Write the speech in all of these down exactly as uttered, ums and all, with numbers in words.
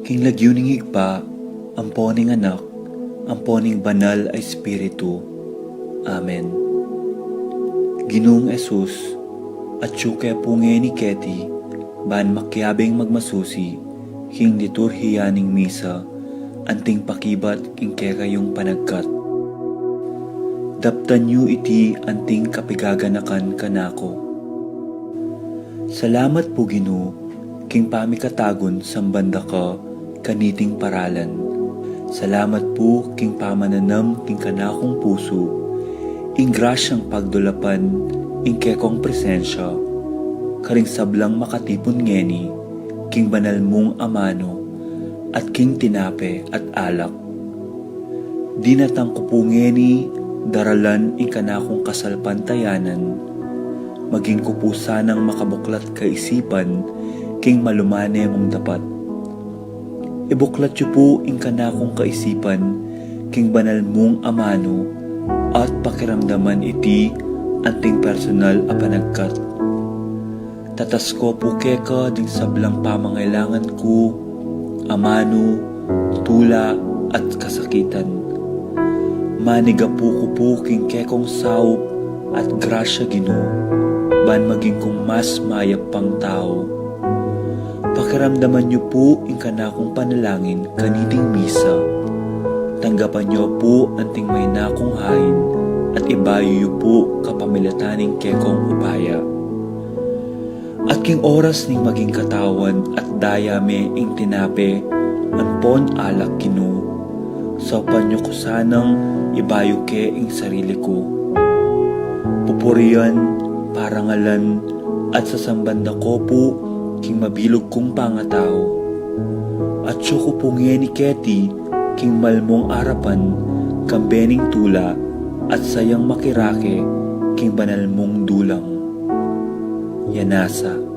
King lagyu ning Ibpa, ampo ning Anak, ampo ning Banal a Espiritu. Amen. Ginung Jesus, atyu ke pu ngeni keti, ban makiabing magmasusi king liturhiya ning misa, anting pakibat king kekayung panagkat. Daptan yu iti anting kapigaganakan kanaku. Salamat pu, Ginu, king pamikatagun samban da ka kaniting paralan. Salamat pu king pamananam king kanakung pusu ing grasyang pagdulapan ing kekong presensya karing sablang makatipun ngeni king banal mung amanu at king tinape at alak. Dinatang ku pu ngeni daralan ing kanakung kasalpantayanan, maging ku pu sanang makabuklat kaisipan king malumane mung dapat. Ibuklat yu pu ing kanakung kaisipan king banal mung amanu at pakiramdaman iti anting personal a panagkat. Tatas ko pu keka ding sablang pamangailangan ku, amanu, tula, at kasakitan. Manigapu ku pu king kekong saup at grasya, Ginu, ban maging kung mas mayap pang tau. Pakiramdaman yu pu ing kanakung panalangin kaniting misa. Tanggapan yu pu anting maina kung hain at ibayu yu pu kapamilatan ning kekong upaya. At king oras ning maging katawan at daya me ing tinape ampon alak, Ginu, saupan yu ku sanang ibayu ke ing sarili ku. Pupurian, parangalan, at sasamban da ko pu king mabilug kung pangatau. Atyu ku pu ngeni keti king malmung arapan kambe ning tula at sayang makirake king banal mung dulang. Yanasa.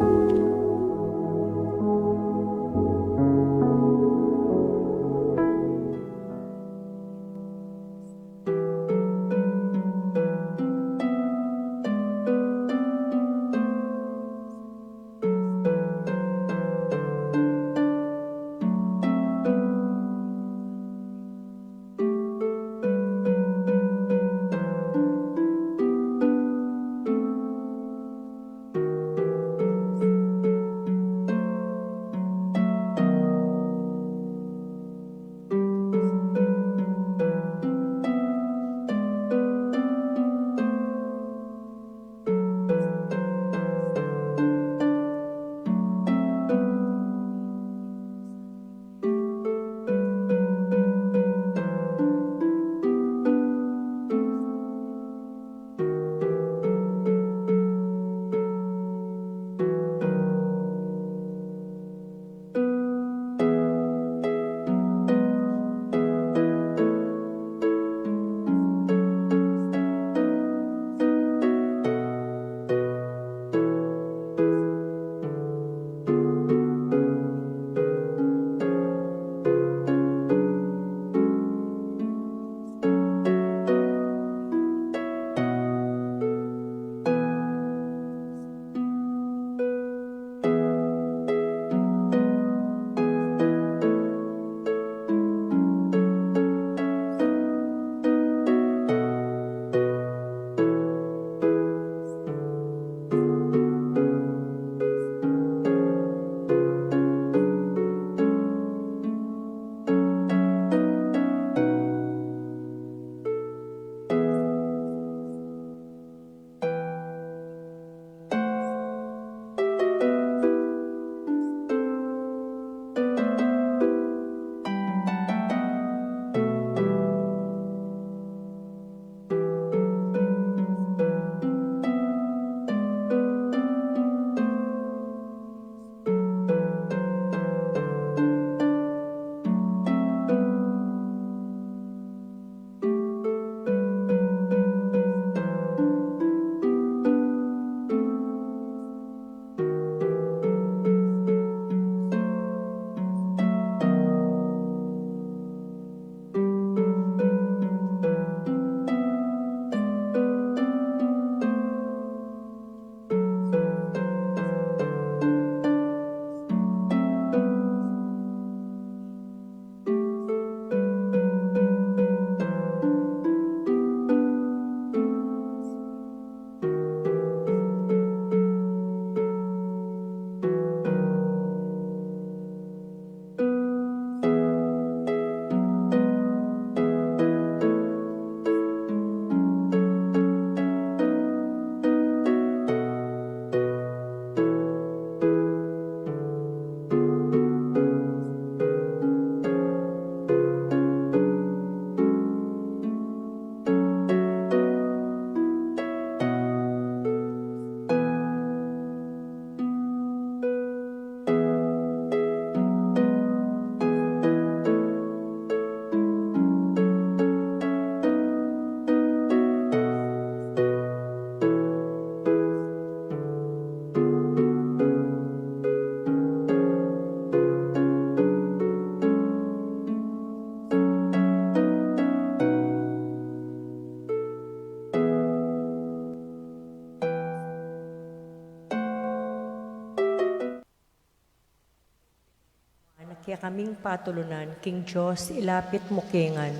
Kaming patulunan king Dios, ilapit mu ke ngan.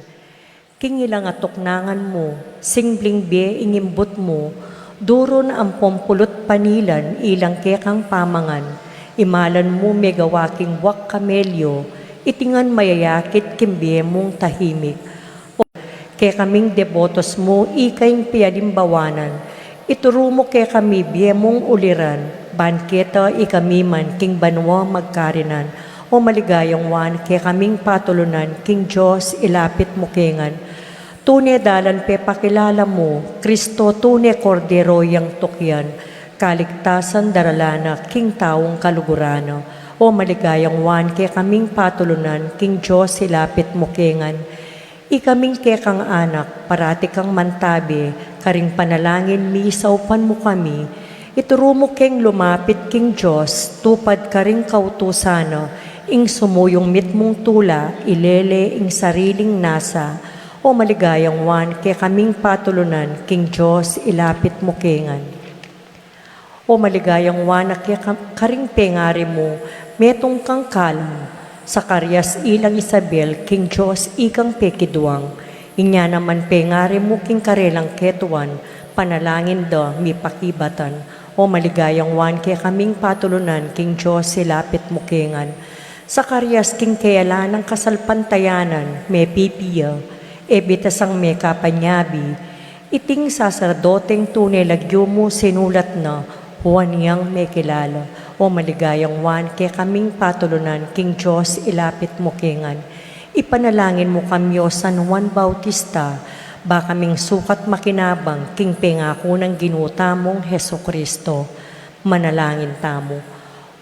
King ilang atuknangan mu, simbling bie ing imbut mu, durun ampon pulu't panilan ilang kekang pamangan, imalan mu megawa king buak kamelyo, iti ngan mayayakit king bie mung tahimik. O, kekaming debotos mu, ika ing pialimbawanan, ituru mu kekami bie mung uliran, ban keta ikami man king banua magkarinan. O maligayang Juan, kekaming patulunan, king Dios ilapit mu ke ngan. Tune dalan pepakilala mu, Kristo, tune Kordero yang tukian, kaligtasan daralan na king taung kaluguran na. O maligayang Juan, kekaming patulunan, king Dios ilapit mu ke ngan. Ikaming kekang anak, parati kang mantabe, karing panalangin mi saupan mu kami, ituru mu keng lumapit king Dios, tupad karing kautusan na, ing sumuyung mitmung tula, ilele ing sariling nasa. O maligayang Juan, kekaming patulunan, king Dios ilapit mu ke ngan. O maligayang Juan, a keka-, karing pengari mu, metung kang kalam, Zacarias ilang Isabel, king Dios ikang pekiduang. Inya naman pengari mu king karelang ketuan, panalangin da mipakibatan. O maligayang Juan, kekaming patulunan, king Dios ilapit mu ke ngan. Zacarias king keyalan nang kasalpantayanan, mepipia, e bitasang mekapanyabi, iting saserdoteng tune lagyu mu sinulat na, Juan yang mekilala. O maligayang Juan, kekaming patulunan, king Dios ilapit mu ke ngan. Ipanalangin mu kami, O San Juan Bautista, ba kaming sukat makinabang king pengaku nang Ginu tamung Jesucristo. Manalangin tamu.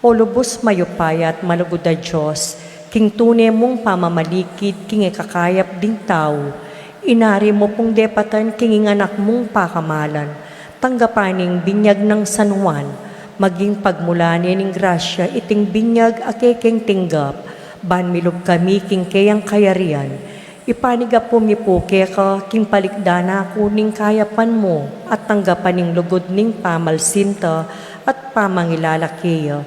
O lubus mayupaya at malugud a Dios, king tune mung pamamalikid king ikakayap ding tau, inari mu pung depatan king ing anak mung pakamalan, tanggapan ing binyag nang San Juan, maging pagmulan ne ning grasya iting binyag a kekeng tinggap, ban milub kami king keyang kayarian, ipanyawad mi pu keka king palikdan na ku ning kayapan mu, at tanggapan ing lugud ning pamalsinta at pamangilala keya.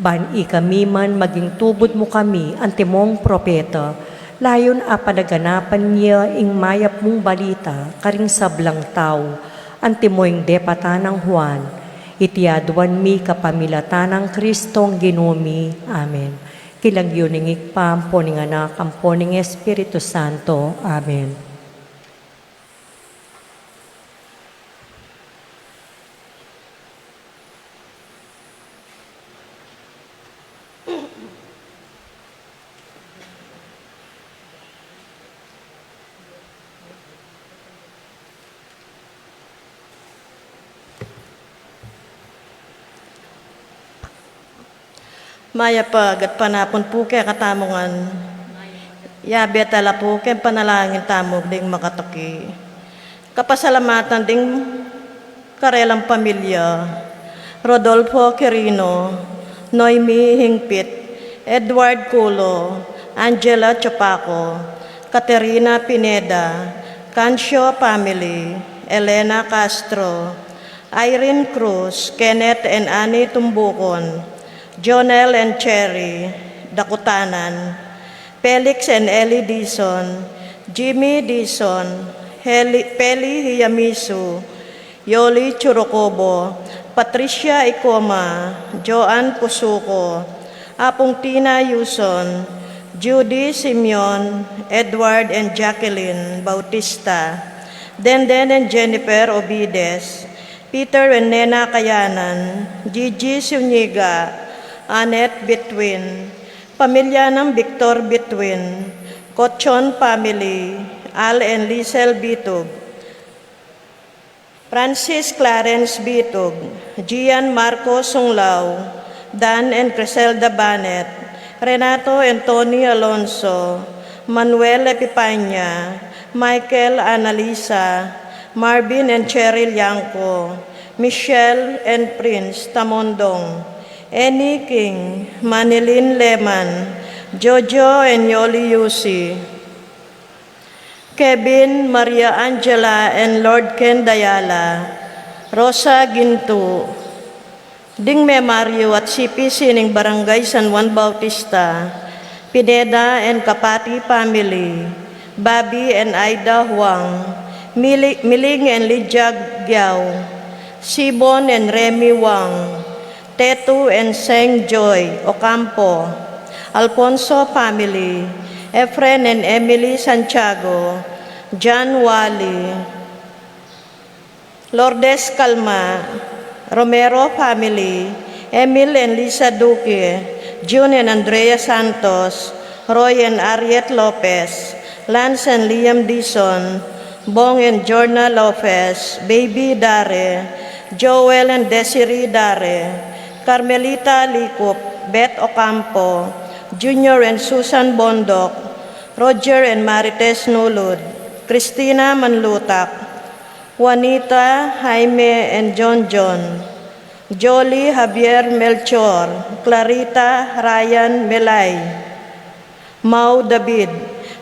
Ban ikami man maging tubud mu kami antimong propeta, layun a panaganapan ya ing mayap mung balita karing sablang tau, antimo ing depatan nang Juan. Iti aduan mi kapamilatan nang Kristong Ginu mi. Amen. King lagyu ning Ibpa, ampo ning Anak, ampo ning Espiritu Santo. Amen. Mayap a gatpanapun pu kekatamu ngan. Yabe tala pu king panalangin tamu ding makatuki. Kapasalamatan ding karelang pamilya, Rodolfo Quirino, Noemi Hingpit, Edward Culo, Angela Chapaco, Caterina Pineda, Cancio family, Elena Castro, Irene Cruz, Kenneth and Annie Tumbucon, Jonel and Cherry Dakutanan, Felix and Ellie Dizon, Jimmy Dizon, Heli-, Peli Hiyamisu, Yoli Churukubo, Patricia Icoma, Joan Pusuco, Apung Tina Yuson, Judy Simeon, Edward and Jacqueline Bautista, Denden and Jennifer Obides, Peter and Nena Kayanan, Gigi Zuniga, Annette Betwin, pamilya nang Victor Betwin, Cochon family, Al and Lisel Bitug, Francis Clarence Bitug, Gian Marco Sunglao, Dan and Criselda Banet, Renato and Tony Alonso, Manuel Epipania, Michael Annalisa, Marvin and Cheryl Yanco, Michelle and Prince Tamondong, Annie King, Manilyn Leman, Jojo and Yoli Yusi, Kevin, Maria Angela and Lord Ken Dayala, Rosa Gintu, ding memaryu at C P C ning Barangay San Juan Bautista, Pineda and Kapati family, Bobby and Ida Huang, Mili-, Miling and Lydia Giao, Sibon and Remy Huang, Tetu and Seng Joy Ocampo, Alfonso family, Efren and Emily Santiago, John Wally, Lourdes Calma, Romero family, Emil and Lisa Duque, June and Andrea Santos, Roy and Ariet Lopez, Lance and Liam Dizon, Bong and Jorna Lopez, Baby Dare, Joel and Desiree Dare, Carmelita Licup, Beth Ocampo, Junior and Susan Bondoc, Roger and Marites Nulud, Christina Manlutak, Juanita, Jaime and John John, Jolie, Javier, Melchor, Clarita, Ryan, Melay, Mau David,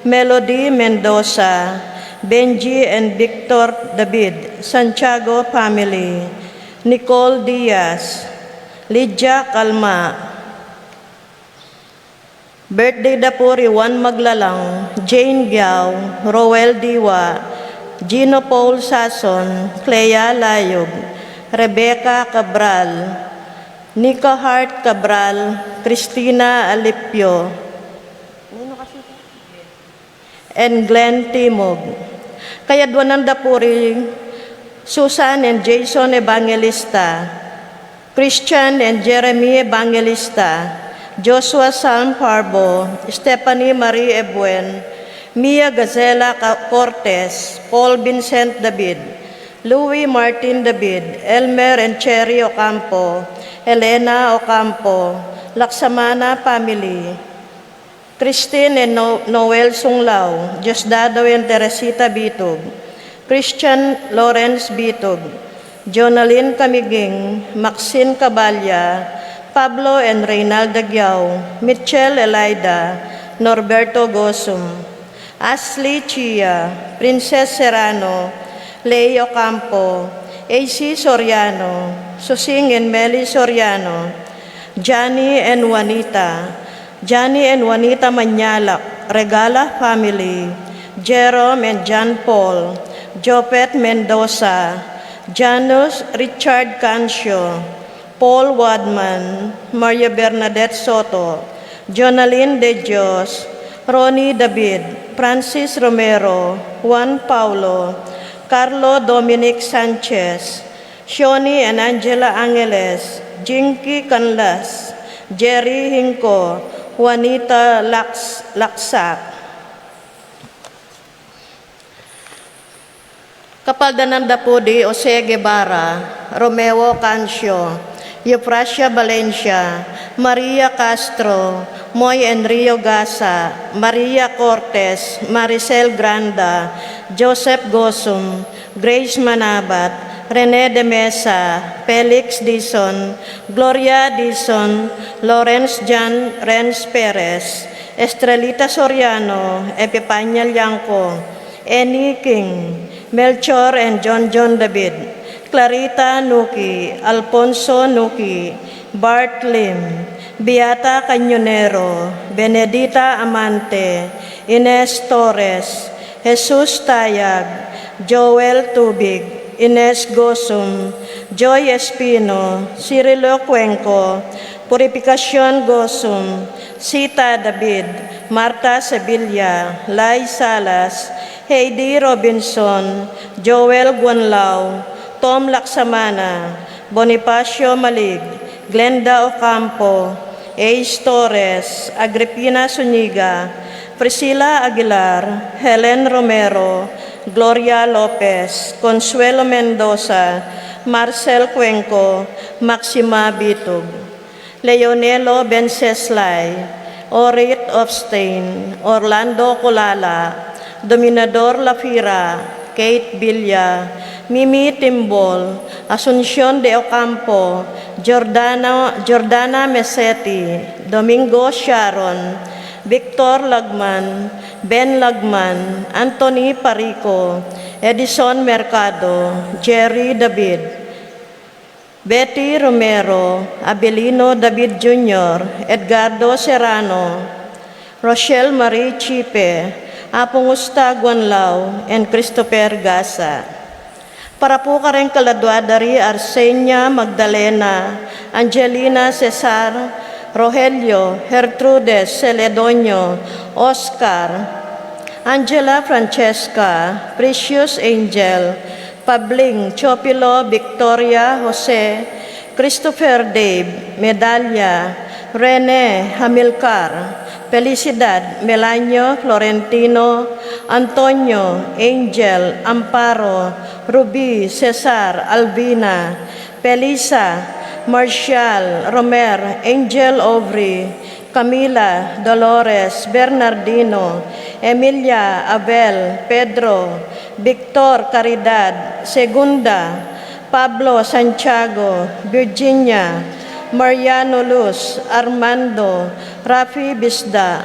Melody Mendoza, Benji and Victor David, Santiago family, Nicole Diaz, Lydia Calma. Birthday da pu ri Juan Maglalang, Jane Giao, Roel Diwa, Gino Paul Sason, Clea Layug, Rebecca Cabral, Nika Hart Cabral, Christina Alipio, and Glenn Timog. Kayadwanan da pu ri Susan and Jason Evangelista, Christian and Jeremy Evangelista, Joshua Sam Parbo, Stephanie Marie Ebuen, Mia Gazela Ca-, Cortez, Paul Vincent David, Louis Martin David, Elmer and Cherry Ocampo, Elena Ocampo, Laksamana family, Christine and No-, Noel Sunglao, Diosdado and Teresita Bitug, Christian Lawrence Bitug, Jonalyn Camiguing, Maxine Caballa, Pablo and Reynalda Giao, Mitchell Elida, Norberto Gosum, Ashley Chia, Princess Serrano, Lei Ocampo, A C Soriano, Susing and Meli Soriano, Johnny and Juanita, Johnny and Juanita Mañalak, Regala family, Jerome and John Paul, Jopet Mendoza, Janus Richard Cancio, Paul Wadman, Maria Bernadette Soto, Jonalyn De Dios, Ronnie David, Francis Romero, Juan Paulo, Carlo Dominic Sanchez, Shoni and Angela Angeles, Jinky Canlas, Jerry Hinco, Juanita Lax-, Laksak. Kapaldanan da pu di Jose Guevara, Romeo Cancio, Eufrasia Valencia, Maria Castro, Moy and Rio Gasa, Maria Cortez, Maricel Granda, Joseph Gosum, Grace Manabat, Rene de Mesa, Felix Dizon, Gloria Dizon, Lawrence John Renz Perez, Estrelita Soriano, Epipania Liangco, Annie King, Melchor and John John David, Clarita Nuki, Alfonso Nuki, Bart Lim, Beata Cañonero, Benedita Amante, Ines Torres, Jesus Tayag, Joel Tubig, Ines Gosum, Joy Espino, Cirilo Cuenco, Purificacion Gosum, Sita David, Marta Sevilla, Lai Salas, Heidi Robinson, Joel Guanlao, Tom Laksamana, Bonifacio Malig, Glenda Ocampo, Ace Torres, Agripina Zuniga, Priscilla Aguilar, Helen Romero, Gloria Lopez, Consuelo Mendoza, Marcel Cuenco, Maxima Bitug, Leonelo Benceslay, Orit Obstain, Orlando Colala, Dominador Lafira, Kate Villa, Mimi Timbol, Asuncion de Ocampo, Jordana, Jordana Meseti, Domingo Sharon, Victor Lagman, Ben Lagman, Anthony Parico, Edison Mercado, Jerry David, Betty Romero, Abilino David Junior, Edgardo Serrano, Rochelle Marie Chipe, Apung Usta Guanlao, and Christopher Gasa. Para pu kareng kaladua da ri Arsenia Magdalena, Angelina Cesar, Rogelio, Gertrudes Celedonio, Oscar, Angela Francesca, Precious Angel, Pabling, Chopilo, Victoria, Jose, Christopher, Dave, Medalia, Rene, Hamilcar, Felicidad, Melanio, Florentino, Antonio, Angel, Amparo, Ruby, Cesar, Alvina, Felisa, Marcial, Romer, Angel, Aubrey, Camila, Dolores, Bernardino, Emilia, Abel, Pedro, Victor, Caridad, Segunda, Pablo, Santiago, Virginia, Mariano, Luz, Armando, Rafi, Bisda,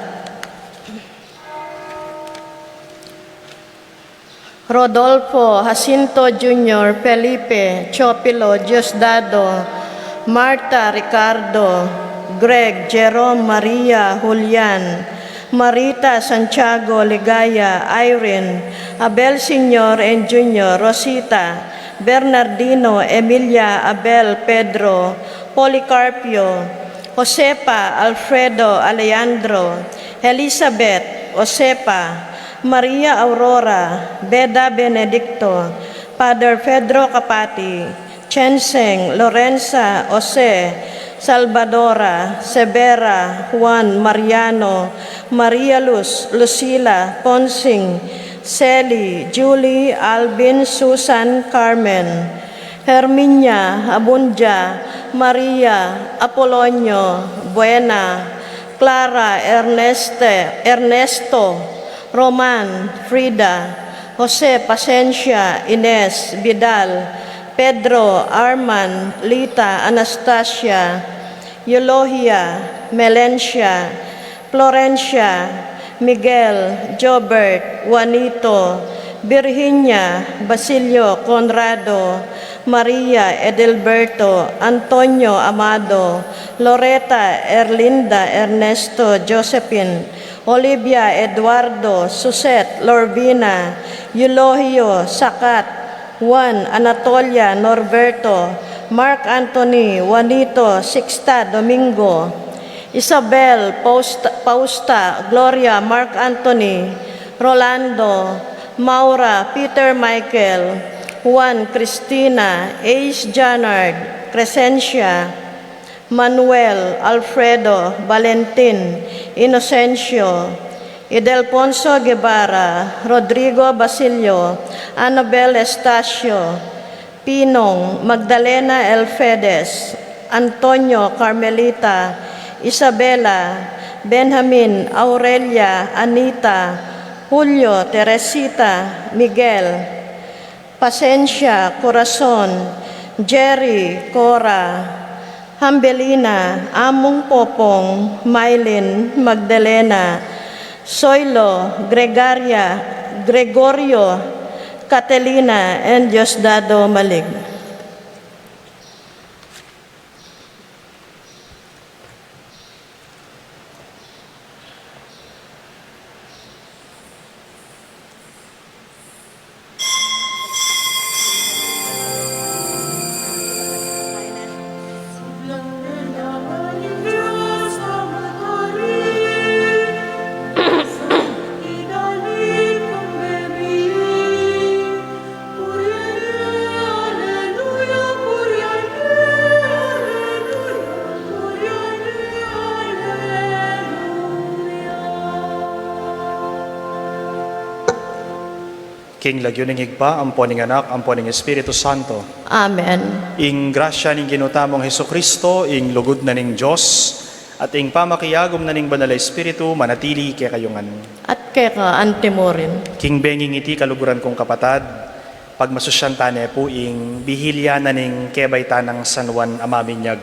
Rodolfo, Jacinto Junior, Felipe, Chopilo, Diosdado, Marta, Ricardo, Greg, Jerome, Maria, Julian, Marita, Santiago, Ligaya, Irene, Abel Senior and Junior, Rosita, Bernardino, Emilia, Abel, Pedro, Policarpio, Josefa, Alfredo, Alejandro, Elizabeth, Josefa, Maria Aurora, Beda Benedicto, Father Pedro Capati, Chenseng, Lorenza, Jose, Salvadora, Severa, Juan, Mariano, Maria Luz, Lucila, Ponsing, Sally, Julie, Alvin, Susan, Carmen, Herminia, Abundia, Maria, Apolonio, Buena, Clara, Erneste, Ernesto, Roman, Frida, Jose, Pasencia, Ines, Vidal, Pedro, Arman, Lita, Anastasia, Eulogia, Melencia, Florencia, Miguel, Jobert, Juanito, Virginia, Basilio, Conrado, Maria, Edelberto, Antonio, Amado, Loreta, Erlinda, Ernesto, Josephine, Olivia, Eduardo, Suset, Lorvina, Eulogio, Sakat, Juan, Anatolia, Norberto, Mark Anthony, Juanito, Sixta, Domingo, Isabel, Pausta, Pausta, Gloria, Mark Anthony, Rolando, Maura, Peter, Michael, Juan, Cristina, Ace, Janard, Crescencia, Manuel, Alfredo, Valentin, Inocencio, Idelfonso Guevara, Rodrigo Basilio, Annabel Estacio, Pinong, Magdalena Elfedes, Antonio, Carmelita, Isabela, Benjamin, Aurelia, Anita, Julio, Teresita, Miguel, Pasencia, Corazon, Jerry, Cora, Hambelina, Among Popong, Mylene, Magdalena, Soilo, Gregaria, Gregorio, Catelina, and Diosdado Malig. King lagyu ning Ibpa, ampo ning Anak, ampo ning Espiritu Santo. Amen. Ing grasya ning Ginu tamung Jesucristo, ing lugud na ning Dios, at ing pamakiagum na ning Banal a Espiritu, manatili kekayu ngan. At keka antimurin. King benging iti, kaluguran kung kapatad, pagmasusyan tane pu ing bihilya na ning kebaitan nang San Juan a Maminyag.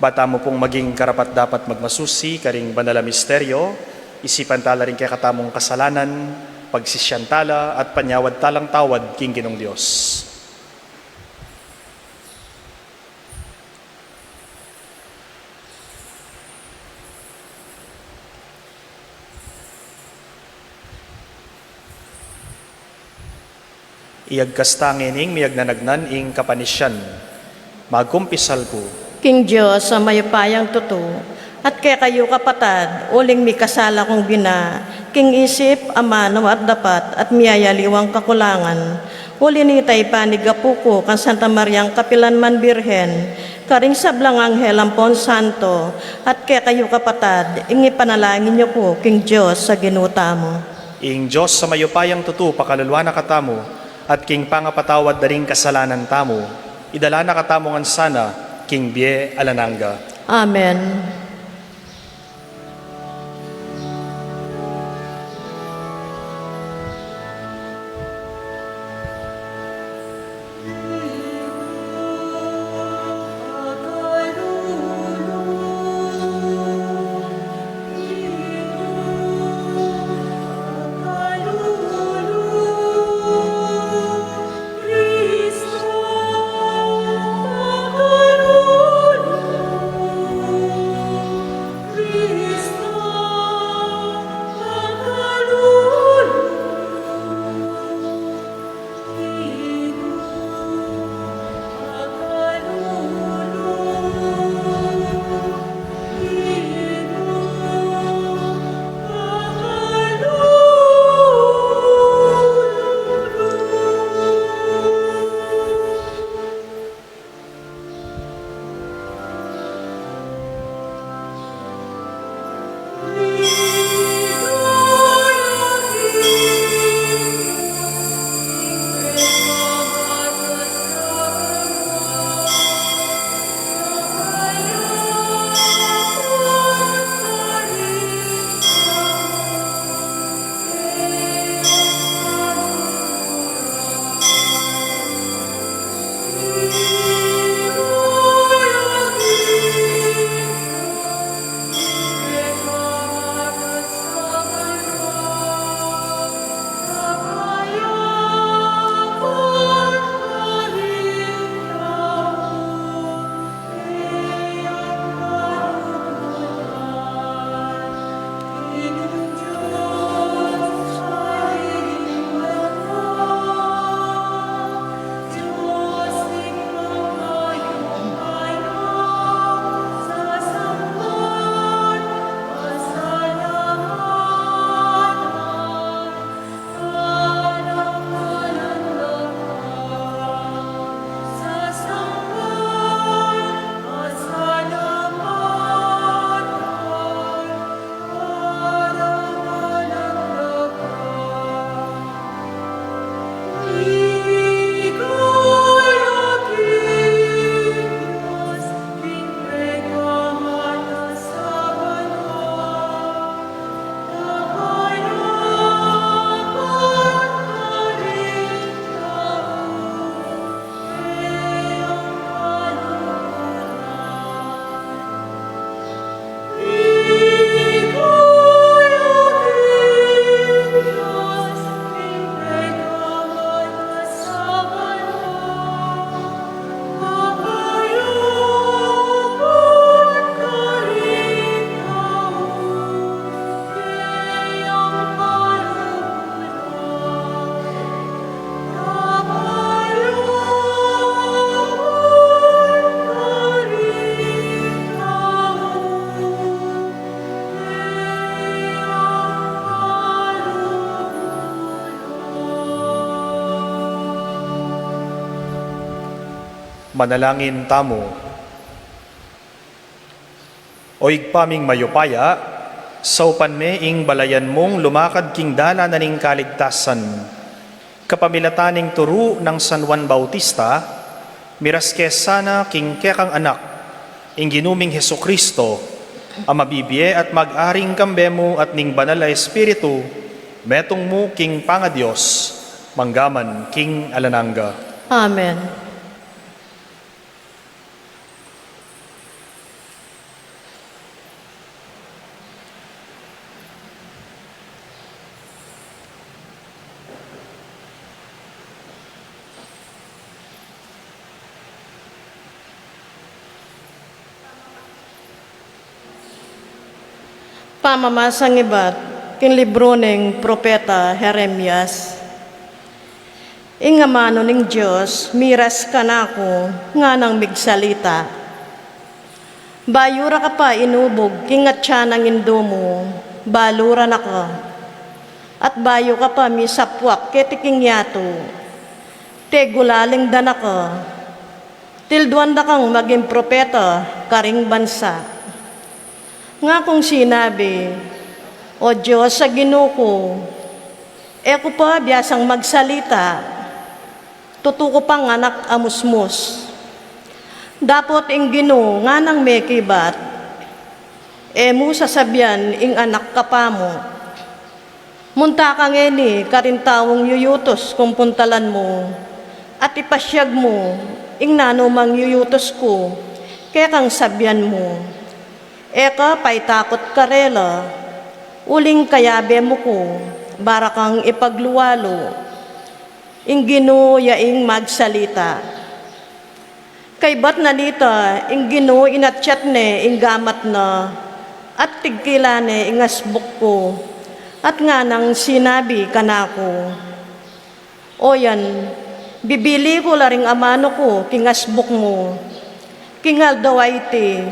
Ba tamu pung maging karapat-dapat magmasusi karing banal a misteryo, isipan tala ring kekatamung kasalanan, pagsisian tala, at panyawad talang tawad king Ginung Dios. Iyagkas ta ngening miyagnanagnan ing kapanisian. Magkumpisal ku king Dios a mayupayang tutu, at kekayu kapatad, uling mikasala kung bina, king isip, amanu at dapat, at miyayaliwang kakulangan. Uli nita, ipanigapu ku kang Santa Mariang kapilan man Birhen, karing sablang anghel ampon santo, at kekayu kapatad, ing ipanalangin yu ku king Dios a Ginu tamu. Ing Dios a mayupayang tutu pakaluluan na katamu, at king pangapatawad da ring kasalanan tamu, idala na katamu ngan sana king bie alang angga. Amen. Manalangin tamu. O Ibpa ming mayupaya, saupan me ing balayan mung lumakad king dalan na ning kaligtasan. Kapamilatan ning turu nang San Juan Bautista, miras ke sana king kekang Anak, ing Ginu ming Jesucristo, a mabibie at mag-aring kambe mu at ning Banal a Espiritu, metung mu king pangaDios, mangga man king alang angga. Amen. Pamamasang ibat king libru ning propeta Jeremias. Ing amanu ning Dios miras kanaku, nganang migsalita. Bayu ra ka pa inubug king atian nang Indu mu, balu ra na ka. At bayu ka pa misapuak keti king yatu, tegulaling da na ka. Tilduan da kang maging propeta karing bansa. Ngakung sinabi, O Dios a Ginu ku, e ku pa biasang magsalita, tutu ku pang anak a musmus. Dapot ing Ginu nganang mekibat, e mu sasabian ing anak kapamu. Munta ka ngeni karing taung yuyutus kung puntalan mu, at ipasiag mu ing nanu mang yuyutus ku kekang sabian mu. E ka paitakut karela, uling kayabe mu ku, bara kang ipaglualu. Ing Ginu ya ing magsalita. Kaybat na nita, ing Ginu inatyat ne ing gamat na, at tigkila ne ing asbuk ku, at nganang sinabi kanaku, O yan, bibili ku la ring amanu ku king asbuk mu. King aldo a iti,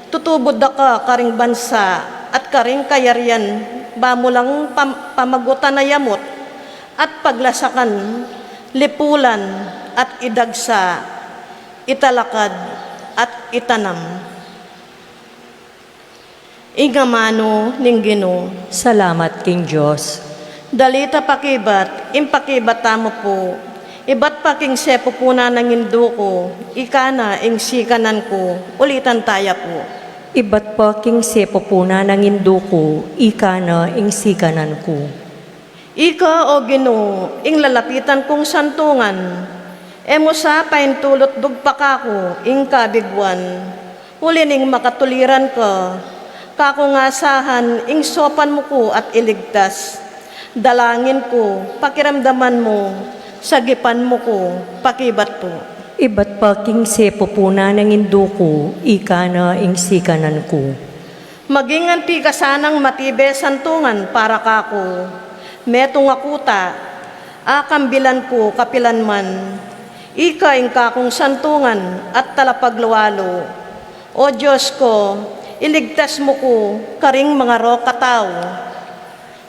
tutubud da ka karing bansa at karing kayarian, ba mu lang pam-, pamagutan a yamut at paglasakan, lipulan at idagsa, italakad at itanam. Ing amanu ning Ginu. Salamat king Dios. Dalita pakibat, ing pakibat tamu pu, ibat pa king sepupunan nang Indu ku, ika na ing sikanan ku, ulitan taya pu. Ibat pa king sepupunan nang Indu ku, ika na ing sikanan ku. Ika, O Ginu, ing lalapitan kung santungan, e mu sa paintulut dugpa kaku ing kabiguan, uli ning makatuliran ka, kaku ngan asahan ing saupan mu ku at iligtas. Dalangin ku, pakiramdaman mu, sagipan mu ku, pakibat pu. Ibat pa king sepupunan nang Indu ku, ika na ing sikanan ku. Maging anti ka sanang matibe santungan para kaku, metung a kuta, a kambilan ku kapilanman. Ika ing kakung santungan at talapaglualu. O Dios ku, iligtas mu ku karing mangarok a tau,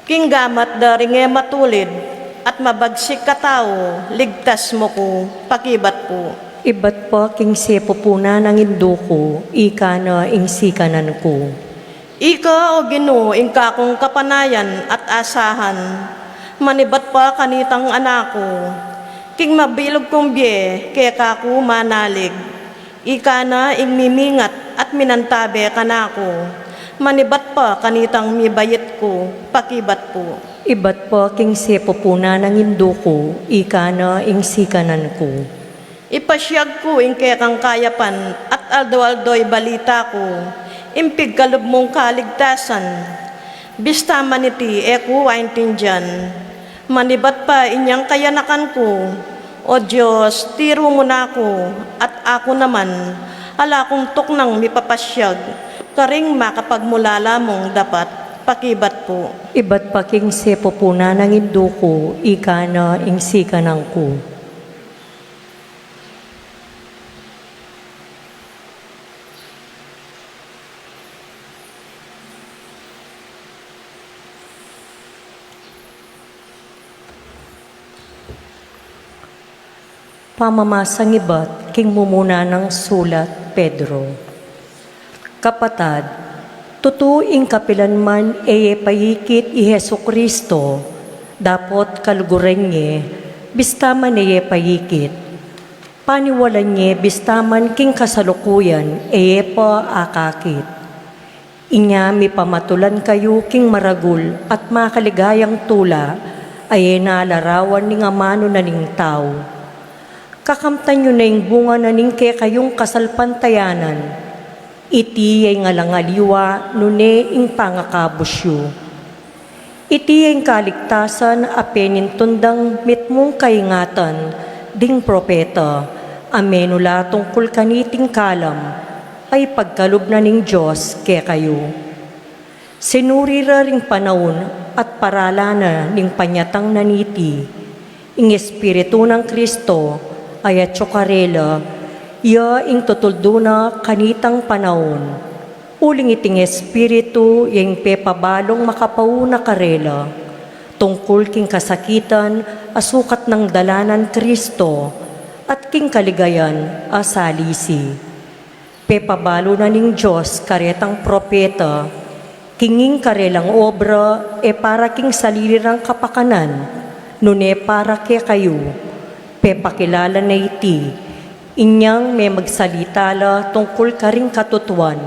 king gamat da ring e matulid at mabagsik a tau, ligtas mu ku, pakibat pu. Ibat pa king sepupunan nang Indu ku, ika na ing sikanan ku. Ika, O Ginu, ing kakung kapanayan at asahan, manibat pa kanitang anak ku, king mabilug kung bie keka ku manalig. Ika na ing mimingat at minantabe kanaku, manibat pa kanitang mibait ku, pakibat pu. Ibat pa king sepupunan nang Indu ku, ika na ing sikanan ku. Ipasiag ku ing kekang kayapan at aldo-aldo ibalita ku, ing pigkalub mung kaligtasan. Bista man iti e ku aintindian, manibat pa inyang kayanakan ku. O Dios, tiru mu na ku, at aku naman, ala kung tuknang mipapasiag karing makapagmulala mung dapat, pakibat pu. Ibat pa king sepupunan nang Indu ku, ika na ing sikanan ku. Pamamasang ibat king mumuna nang sulat Pedro. Kapatad, tutu ing kapilanman e ye paikit i Jesu-Cristo, dapot kaluguran ye, bista man e ye paikit. Paniwalan ye, bista man king kasalukuyan e ye pa akakit. Inya mipamatulan kayu king maragul at makaligayang tula a e na larawan ning amanu na ning tau. Kakamtan yu na ing bunga na ning kekayung kasalpantayanan. Iti ya ing alang aliwa nune ing pangakabus yu. Iti ya ing kaligtasan a penintun dang mitmung kaingatan ding propeta a menula tungkul kaniting kalam a ipagkalub na ning Dios kekayu. Sinuri ra ring panaun at paralan na ning panyatang na niti, Ing Espiritu nang Kristo a atyu karela, iya ing tutuldu na kanitang panaun. Uling iting Espiritu ya ing pepabalung makapauna karela tungkul king kasakitan a sukat nang dala nang Kristo at king kaligayan a salisi. Pepabalu na ning Dios karetang propeta, king ing karelang obra e para king salili rang kapakanan, nune para kekayu. Pepakilala na iti, inyang memagsalita la tungkul karing katutuan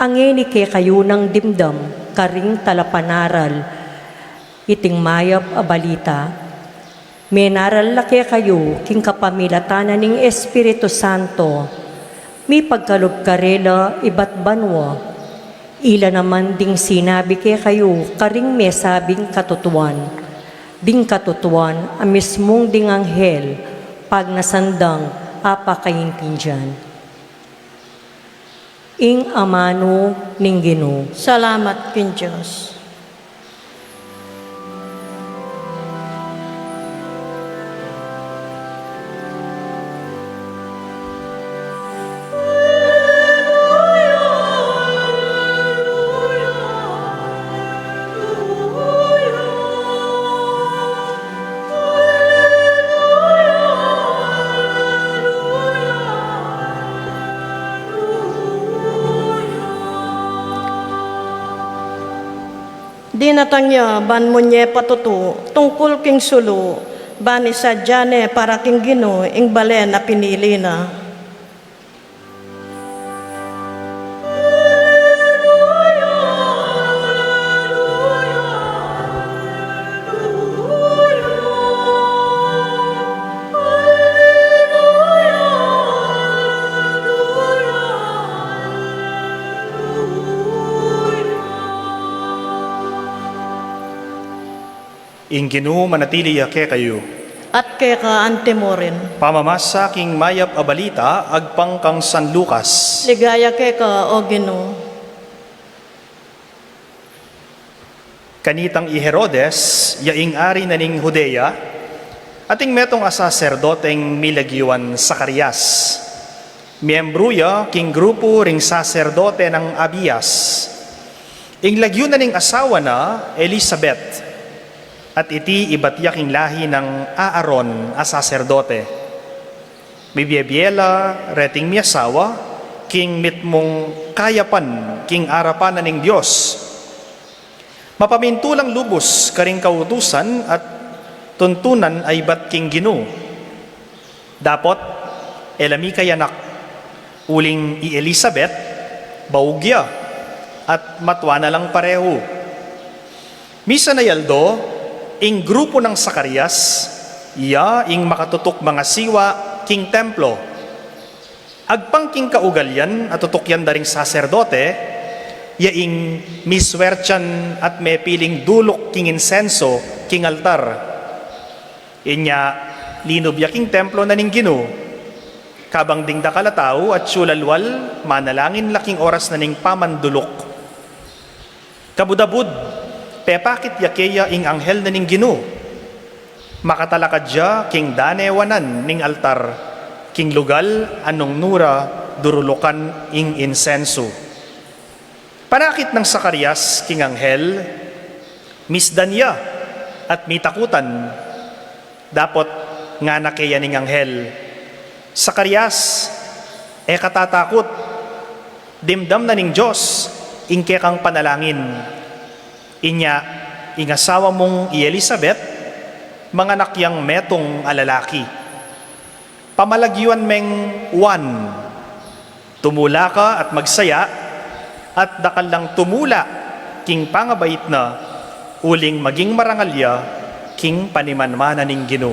a ngeni kekayu nang dimdam karing talapanaral iting mayap a balita. Menaral la kekayu king kapamilatan na ning Espiritu Santo, mipagkalub karela ibat banua. Ila naman ding sinabi kekayu karing mesabing katutuan, ding katutuan a mismung ding anghel pagnasan dang apakaintindian. Ing amanu ning Ginu. Salamat king Dios. Dinatang ya ban munye patutu tungkul king sulu, ban isadya ne para king Ginu ing balen a pinili na. Ing Ginu manatili ya kekayu. At keka antimurin. Pamamasa king mayap a balita agpang kang San Lucas. Ligaya keka, O Ginu. Kanitang i Herodes, ya ing ari na ning Judea, ating metung a saserdoteng milagyuan Zacarias. Miembru ya king grupu ring saserdote nang Abias. Ing lagyu na ning asawa na Elisabet, at iti ibat ya king lahi nang Aaron a saserdote. Mibiebie la reting miasawa king mitmung kayapan king arapan na ning Dios. Mapamintu lang lubus karing kautusan at tuntunan a ibat king Ginu. Dapot, e la mikayanak, uling i Elisabet, baug ya, at matua na lang parehu. Misan a aldo, ing grupu nang Zacarias, ya ing makatutuk mangasiwa king templo. Agpang king kaugalian a tutukyan da ring saserdote, ya ing miswertian at mepiling duluk king insenso king altar. Inya linub ya king templo na ning Ginu. Kabang ding dakal a tau atyu lalwal, manalangin la king oras na ning pamanduluk. Kabud-abud, pepakit ya keya ing anghel na ning Ginu. Makatalakad ya king danewanan ning altar, king lugal a nung nu ra durulukan ing insensu. Panakit nang Zacarias king anghel, misdan ya at mitakutan. Dapot ngana keya ning anghel, "Zacarias, e ka tatakut. Dimdam na ning Dios ing kekang panalangin. Inya, ing asawa mung i Elisabet, manganak yang metung a lalaki. Pamalagyuan meng Juan. Tumula ka at magsaya, at dakal lang tumula king pangabait na, uling maging marangal ya king panimanmanan ning Ginu."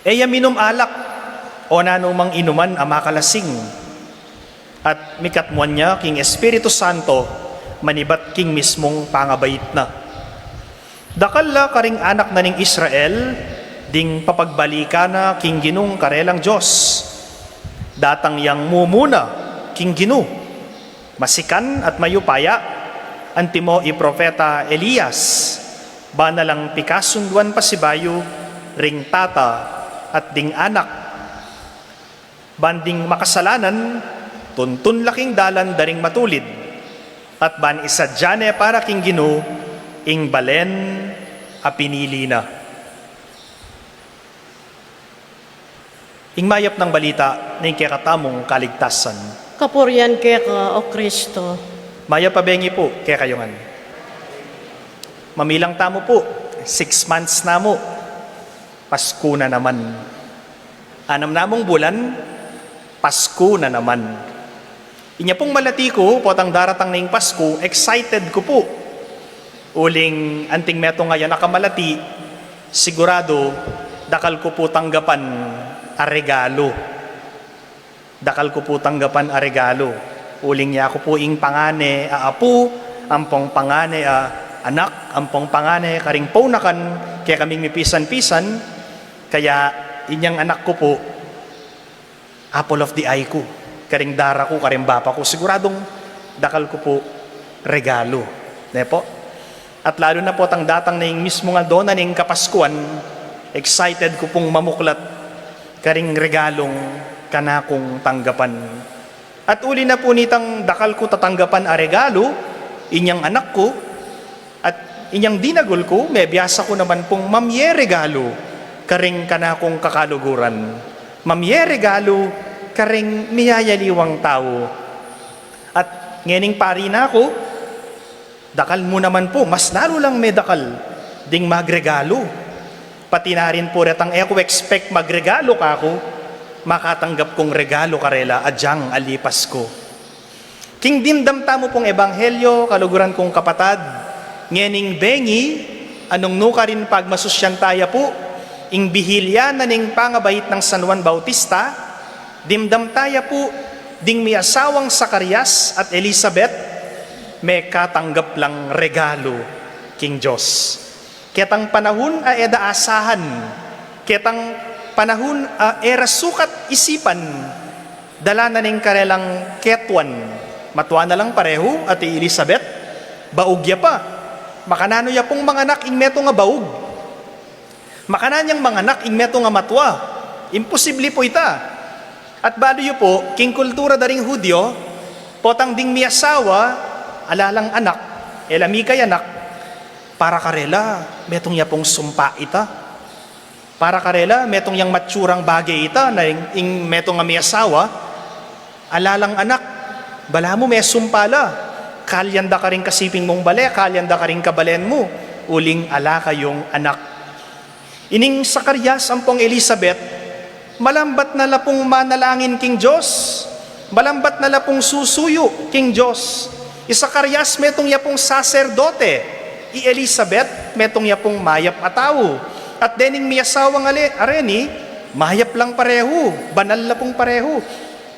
E ya minum alak o nanumang inuman a makalasing, at mikatmuan ya king Espiritu Santo manibat king mismung pangabait na. Dakal la karing anak na ning Israel ding papagbalikan na king Ginung karelang Dios. Datang yang mumuna king Ginu, masikan at mayupaya, antimo i propeta Elias, bana lang pikasunduan pasibayu ring Tata at ding Anak, ban ding makasalanan tuntun la king dalan da ring matulid, at ban isadya ne para king Ginu ing balen a pinili na. Ing mayap nang balita ning kekatamung kaligtasan. Kapurian keka, O Kristo. Mayap a bengi pu kekayu ngan. Mamilang tamu pu, six months na mu. Pasku na naman. Anam na mung bulan, Pasku na naman. Inya pung malati ku, potang daratang na ing Pasku, excited ku pu. Uling anting metung a anak a malati, siguradu, dakal ku pu tanggapan a regalu. Dakal ku pu tanggapan a regalu. Uling yaku pu ing pangane a apu, ampong pangane a anak, ampong pangane karing punakan, kekaming mipisan-pisan, kaya inyang anak ku pu, apple of the eye ku, karing dara ku, karing bapa ku, siguradung dakal ku pu regalu. Ne pu? At lalu na potang datang na ing mismung aldo na ning Kapaskuan, excited ku pung mamuklat karing regalung kanakung tanggapan. At uli na pu nitang dakal ku tatanggapan a regalu, inyang anak ku, at inyang dinagul ku, mebiasa ku naman pung mamye regalu karing kanakung kakaluguran. Mamye regalu karing miyayaliwang tau. At ngening pari na ku, dakal mu naman pu, mas lalu lang medakal ding magregalu. Pati na rin pu retang e ku expect magregalu kaku, makatanggap kung regalu karela agyang ali Pasku. King dimdam tamu pung ebanghelyo, kaluguran kung kapatad, ngening bengi, anung nukarin pagmasusyan taya pu, ing bihilya na ning pangabait nang San Juan Bautista, dimdam taya pu, ding miasawang Zacarias at Elizabeth, mekatanggap lang regalu king Dios. Ketang panahun a e da asahan, ketang panahun a e ra sukat isipan, dala na ning karelang ketuan. Matua na lang parehu, at i Elizabeth, baug ya pa. Makananu ya pung manganak ing metung a baug? Makanan yang manganak ing metung a matua? Imposible pu ita. At balu yu pu, king kultura da ring Hudyo, potang ding miasawa, ala lang anak, e la mikayanak, para karela, metung ya pung sumpa ita. Para karela, metung yang matsurang bage ita, na ing, ing metung a miasawa, ala lang anak, balamu mesumpa la, kalyan da karing kasiping mung bale, kalyan da karing kabalen mu, uling ala kayung anak. Ining Zacarias ampong Elizabeth, malambat na la pung manalangin king Dios, malambat na la pung susuyu king Dios. I Zacarias metung ya pung saserdote, i Elizabeth metung ya pung mayap a tau. At dening miasawang ale, areni, mayap lang parehu, banal la pung parehu.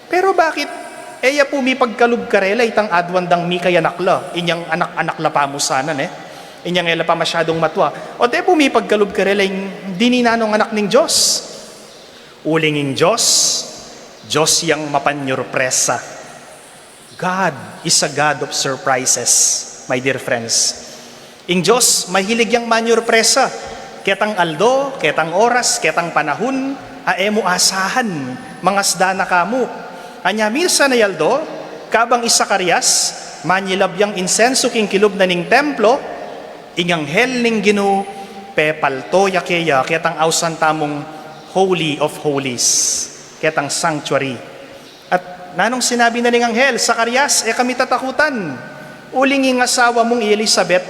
Pero bakit e ya pu mipagkalub karela itang aduan dang mikayanak la, inyang anak-anak la pa mu sana, ne? Inyang e la pa masyadung matua. O de pu mipagkalub karela ing dininan nung anak ning Dios? Uling ing Dios, Dios yang mapanyurpresa. God is a God of surprises, my dear friends. Ing Dios, mahilig yang manyurpresa. Ketang aldo, ketang oras, ketang panahun, a e mu asahan, mangasda na ka mu. Anya minsan a aldo, kabang i Zacarias, manyilab yang insensu king kilub na ning templo, ing anghel ning Ginu, pepalto ya keya, ketang ausan tamung Holy of Holies, ketang sanctuary. At nanung sinabi na ning anghel, "Zacarias, e ka mitatakutan. Uling ing asawa mung i Elizabeth,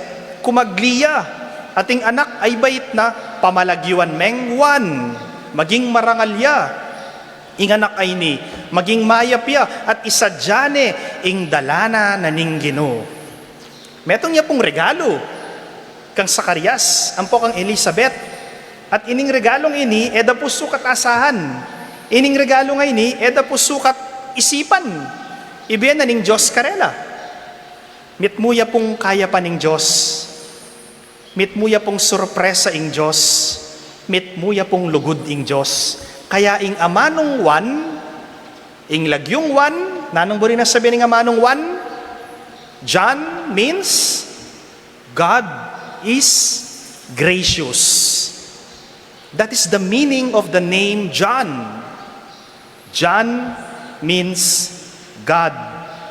kumagli ya, at ing anak a ibait na, pamalagyuan meng Juan, maging marangal ya. Ing anak a ini, maging mayap ya, at isadya ne ing dalanan na ning Ginu." Metung ya pung regalu kang Zacarias ampo kang Elizabeth. At ining regalung ini, e da pu sukat asahan. Ining regalung ini, e da pu sukat isipan. Ibie na ning Dios karela. Mitmu ya pung kayapan ning Dios. Mitmu ya pung surpresa ing Dios. Mitmu ya pung lugud ing Dios. Kaya ing amanung Juan, ing lagyung Juan, nanung buri nang sabian ning amanung Juan? John means God is gracious. That is the meaning of the name John. John means God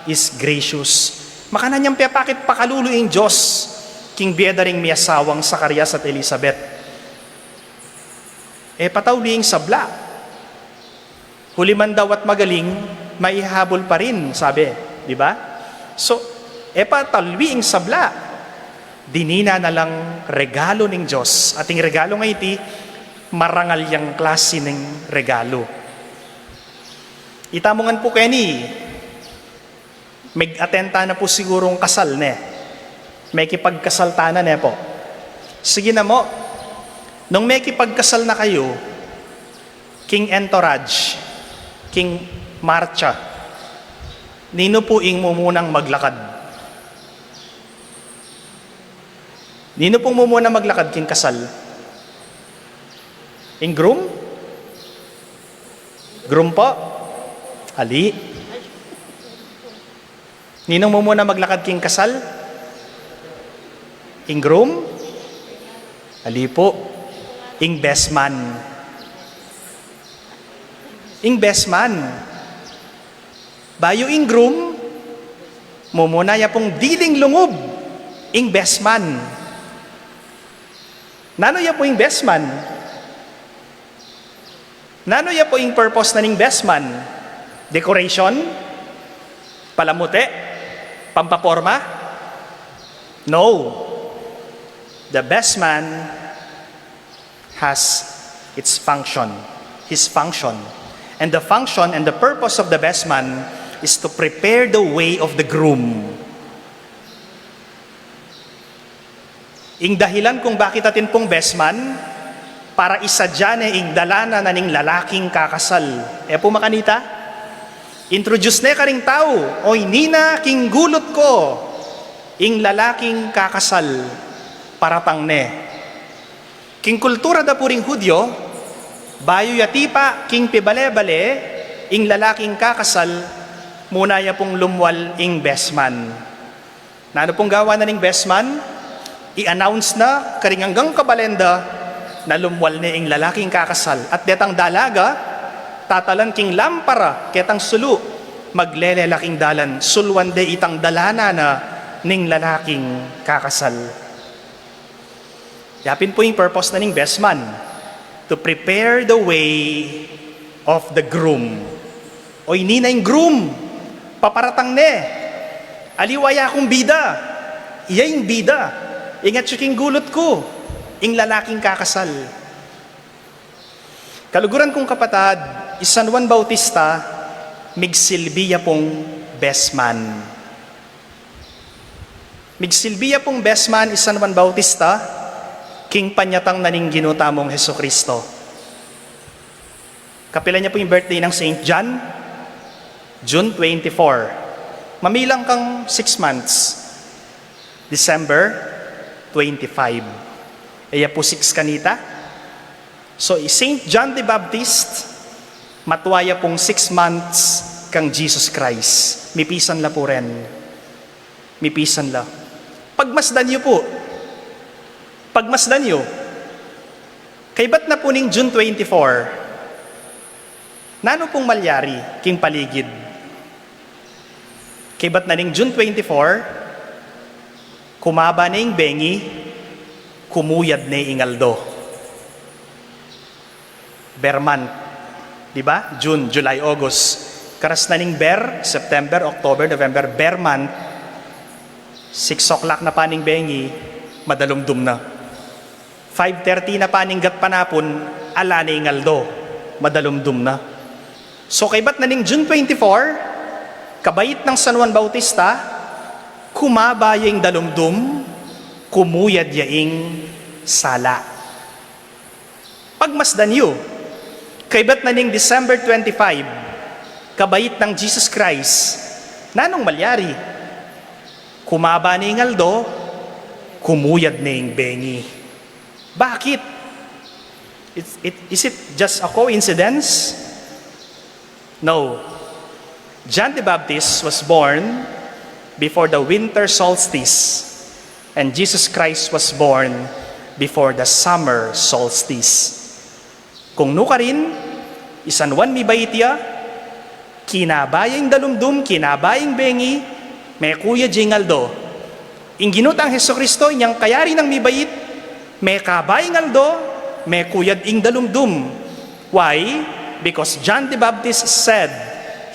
is gracious. Makanyan yang pepakit pakalulu ing Dios king bie da ring miasawang Zacarias at Elizabeth. E patauli ing sabla. Huli man daw at magaling, maihabol pa rin, sabi, di ba? So, e patauli ing sabla. Dinina na lang regalo ning Dios. At ing regalo nga iti, marangal yang klasi ning regalo. Itamu ngan pu keni, meg-attend tana pu sigurung kasal, ne? Mekipagkasal tana, ne pu? Sige na mu, nung mekipagkasal na kayu, king entourage, king marcha, ninu pu ing mumunang maglakad? Ninu pung mumunang maglakad king kasal? Ing groom? Groom pu? Ali. Ninung mumunang maglakad king kasal? Ing groom? Ali pu. Ing best man. Ing best man. Bayu ing groom, mumuna ya pung diling lungub ing best man. Nanu ya pu ing best man? Nanu ya pu ing purpose na ning best man? Decoration? Palamute? Pampaporma? No. The best man has its function, his function. And the function and the purpose of the best man is to prepare the way of the groom. Ing dahilan kung bakit atin pung best man, para isadia ne ing dalanan na ning lalaking kakasal. E pu makanita? Introduce ne karing tau, "Oy, nina, king gulut ku ing lalaking kakasal, paratang ne." King kultura da pu ring Hudyo, bayu ya tipa king pibale-bale ing lalaking kakasal, muna ya pung lumwal ing best man. Nanu pung gawa na ning best man? I-announce na karing anggang kabalen da na lumwal ne ing lalaking kakasal. At detang dalaga, tatalan king lampara ketang sulu, maglele la king dalan, suluan de itang dalanan na ning lalaking kakasal. Ya pin pu ing purpose na ning best man, to prepare the way of the groom. Oy, nina, ing groom, paparatang ne. Aliwa ya kung bida. Iya ing bida. Ing atyu king gulut ku, ing lalaking kakasal. Kaluguran kung kapatad, i San Juan Bautista, migsilbi ya pung best man. Migsilbi ya pung best man i San Juan Bautista king panyatang na ning Ginu tamung Jesucristo. Kapilan ya pu ing birthday nang Saint John? June twenty-four. Mamilang kang six months. December twenty-five. E ya pu six kanita? So, i Saint John the Baptist, matua ya pung six months kang Jesus Christ. Mipisan la pu ren. Mipisan la. Pagmasdan yu pu. Pagmasdan yu. Kaybat na pu ning June twenty-four, nanu pung malyari king paligid? Kaybat na ning June twenty-four, kumaba ne ing bengi, kumuyad ne ing aldo. Ber month, di ba? June, July, August. Karas na ning Ber, September, October, November, Ber month. Six o'clock na pa ning bengi, madalumdum na. Five thirty na pa ning gatpanapun, ala ne ing aldo, madalumdum na. So, kaybat na ning June twenty-four, kabait nang San Juan Bautista, kumaba ya ing dalumdum, kumuyad ya ing sala. Pagmasdan yu, kaybat na ning December twenty-five, kabait nang Jesus Christ, nanung malyari? Kumaba ne ing aldo, kumuyad ne ing bengi. Bakit? It, it, is it just a coincidence? No. John the Baptist was born before the winter solstice, and Jesus Christ was born before the summer solstice. Kung nukarin, i San Juan mibait ya, kinaba ya ing dalumdum, kinaba ya ing bengi, mekuyad ya ing aldo. Ing Ginu tang Jesucristo, inyang kayari nang mibait, mekaba ing aldo, mekuyad ing dalumdum. Why? Because John the Baptist said,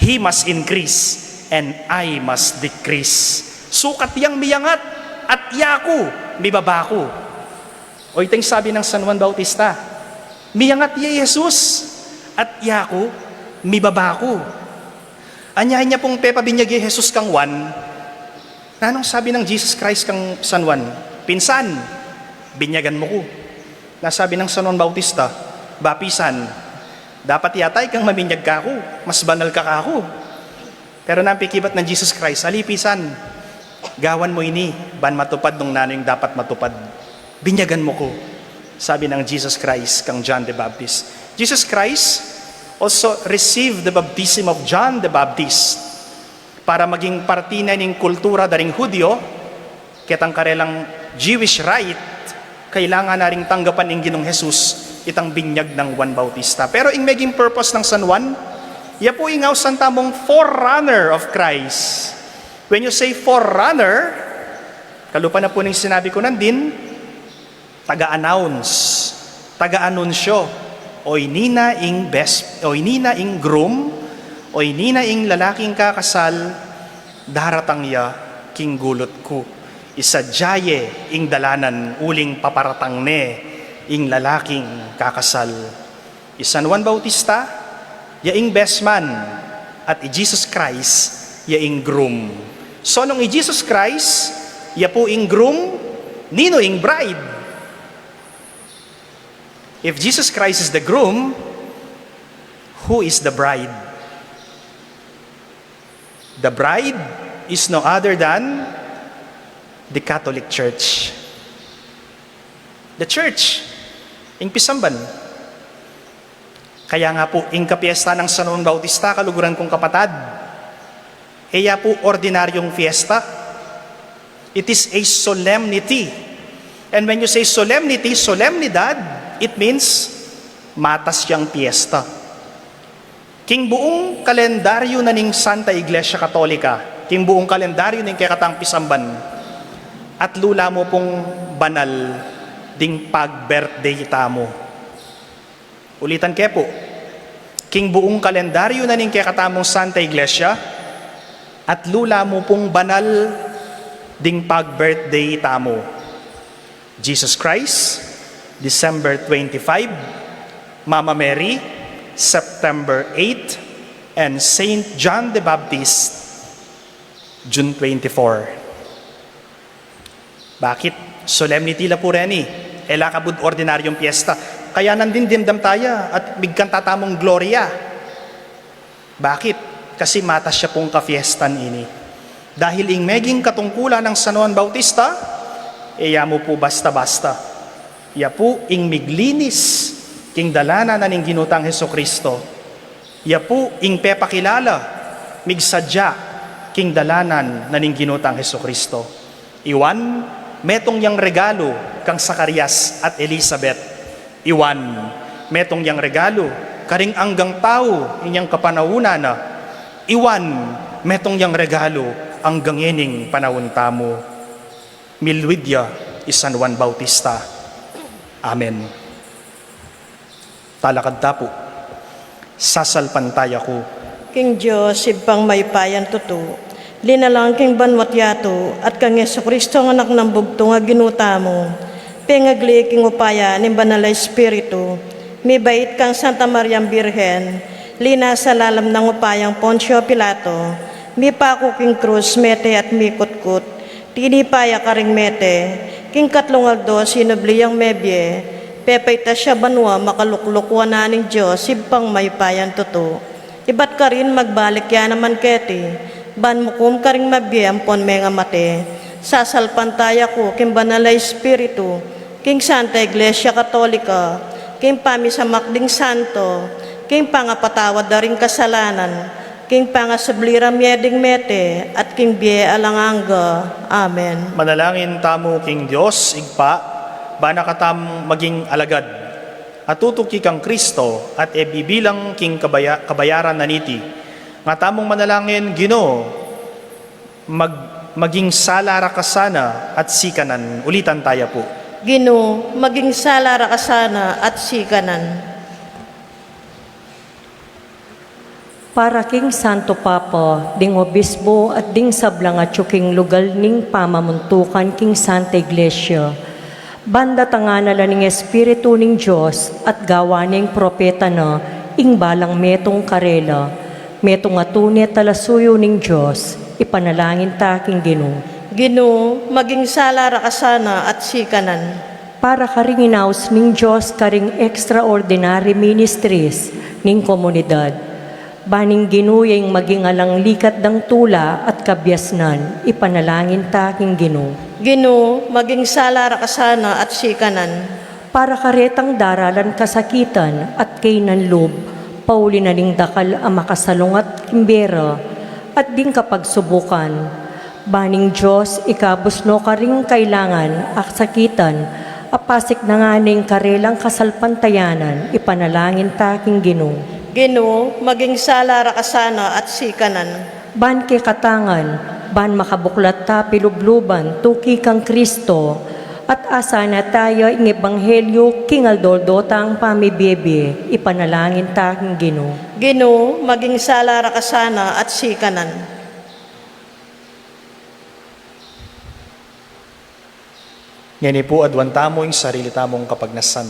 "He must increase, and I must decrease." Sukat yang miyangat, at yaku, mibaba ku. O itang sabi nang San Juan Bautista, "Miyangat ya i Jesus, at yaku, mibaba ku." Anya, anya pung pepabinyag ya i Jesus kang Juan, nanung sabi nang Jesus Christ kang San Juan? "Pinsan, binyagan mu ku." Na sabi nang San Juan Bautista, "Ba, pisan, dapat yata ikang maminyag kaku, mas banal ka kaku." Pero nanu ing pekibat nang Jesus Christ? "Ali, pisan, gawan mu ini, ban matupad nung nanu ing dapat matupad. Binyagan mu ku," sabi nang Jesus Christ kang John the Baptist. Jesus Christ also received the baptism of John the Baptist. Para maging parti na ning kultura da ring Hudyo, ketang karelang Jewish rite, kailangan na ring tanggapan ning Ginung Jesus itang binyag nang Juan Bautista. Pero ing meging purpose nang San Juan, ya pu ing ausan tamung forerunner of Christ. When you say forerunner, kalupa na pu ning sinabi ku nandin, taga-announce, taga-anunsyo, o ini na ing best, o ini na ing groom, o ini na ing lalaking kakasal, daratang ya king gulut ku. Isadya ye ing dalanan uling paparatang ne ing lalaking kakasal. I San Juan Bautista, ya ing best man, at i Jesus Christ, ya ing groom. So nung i Jesus Christ, ya pu ing groom, ninu ing bride? If Jesus Christ is the groom, who is the bride? The bride is no other than the Catholic Church. The church, ing pisamban. Kaya nga pu, ing kapiesta nang San Juan Bautista, kaluguran kung kapatad, e ya pu ordinaryung fiesta. It is a solemnity. And when you say solemnity, solemnidad, it means matas yang piesta. King buung kalendaryo na ning Santa Iglesia Katolika, king buung kalendaryo ning kekatang pisamban, atlu la mu pung banal ding pag-birthday tamu. Ulitan ke pu, king buung kalendaryo na ning kekatamung Santa Iglesia, atlu la mu pung banal ding pag-birthday tamu. Jesus Christ, December twenty-five, Mama Mary, September eight, and Saint John the Baptist, June twenty-four. Bakit? Solemnity la pu reni. E la kabud ordinaryung piesta. Kaya nandin dimdam taya at migkanta tamung Gloria. Bakit? Kasi matas ya pung kafiestan ini. Dahil ing meging katungkulan nang San Juan Bautista, e ya mu pu basta-basta. Ya pu ing miglinis king dalanan na ning Ginu tang Jesucristo. Ya pu ing pepakilala, migsadya king dalanan na ning Ginu tang Jesucristo. I Juan, metung yang regalu kang Zacarias at Elizabeth. I Juan, metung yang regalu karing anggang tau inyang kapanaunan na. I Juan, metung yang regalu anggang ening panaun tamu. Milwid ya i San Juan Bautista. Amen. Talakad ta pu. Sasalpantaya ku king Dios, Ibpang mayupayang tutu, linalang king banua't yatu, at kang Jesucristo, Anak nang bugtung a Ginu tamu, pengagli king upaya ning Banal a Espiritu, mibait kang Santa Mariang Birhen, linasa lalam nang upayang Poncio Pilato, mipaku king krus, mete at mikutkut, tinipa ya karing mete, king katlung aldo sinubli yang mebie, pepaitas ya banua, makalukluk wanan ning Dios, Ibpang mayupayang tutu. Ibat karin magbalik ya naman keti, ban mukum karing mabie ampon mengamate. Sasalpantaya ku king Banal a Espiritu, king Santa Iglesia Katolika, king pamisamak ding santo, king pangapatawad da ring kasalanan, king pangasubli ra mie ding mete, at king bie alang angga. Amen. Manalangin tamu king Dios Ibpa, ban na katam maging alagad. Atutu kang Kristo at e bibilang king kabaya-, kabayaran na niti. Nga tamung manalangin, Ginu, mag-, maging sala ra ka sana at sikanan. Ulitan taya pu. Ginu, maging sala ra ka sana at sikanan. Para king Santo Papa, ding obispo at ding sablang atyu king lugal ning pamamuntukan king Santa Iglesia. Ban datangan na la ning Espiritu ning Dios at gawan ne ing propeta na ing balang metung karela. Metung a tune talasuyu ning Dios, ipanalangin ta king Ginu. Ginu, maging sala ra ka sana at sikanan. Para karing inaus ning Dios karing extraordinary ministries ning komunidad. Ban ing Ginu ya ing maging alang likat dang tula at kabiasnan, ipanalangin ta king Ginu. Ginu, maging sala ra ka sana at sikanan. Para karetang daralan kasakitan at kainan lub, pauli na ning dakal a makasalungat king bie ra, at ding kapagsubukan. Ban ing Dios ikabus no karing kailangan a kasakitan, a pasik na ngana ing karelang kasalpantayanan, ipanalangin ta king Ginu. Ginu, maging sala ra ka sana at sikanan. Ban kekatang ngan, ban makabuklat ta pilubluban tuki kang Kristo, at asahan na taya ing ebanghelyu king aldo-aldo tang pamibie-bie, ipanalangin ta king Ginu. Ginu, maging sala ra ka sana at sikanan. Ngeni pu aduan tamu ing sarili tamung kapagnasan.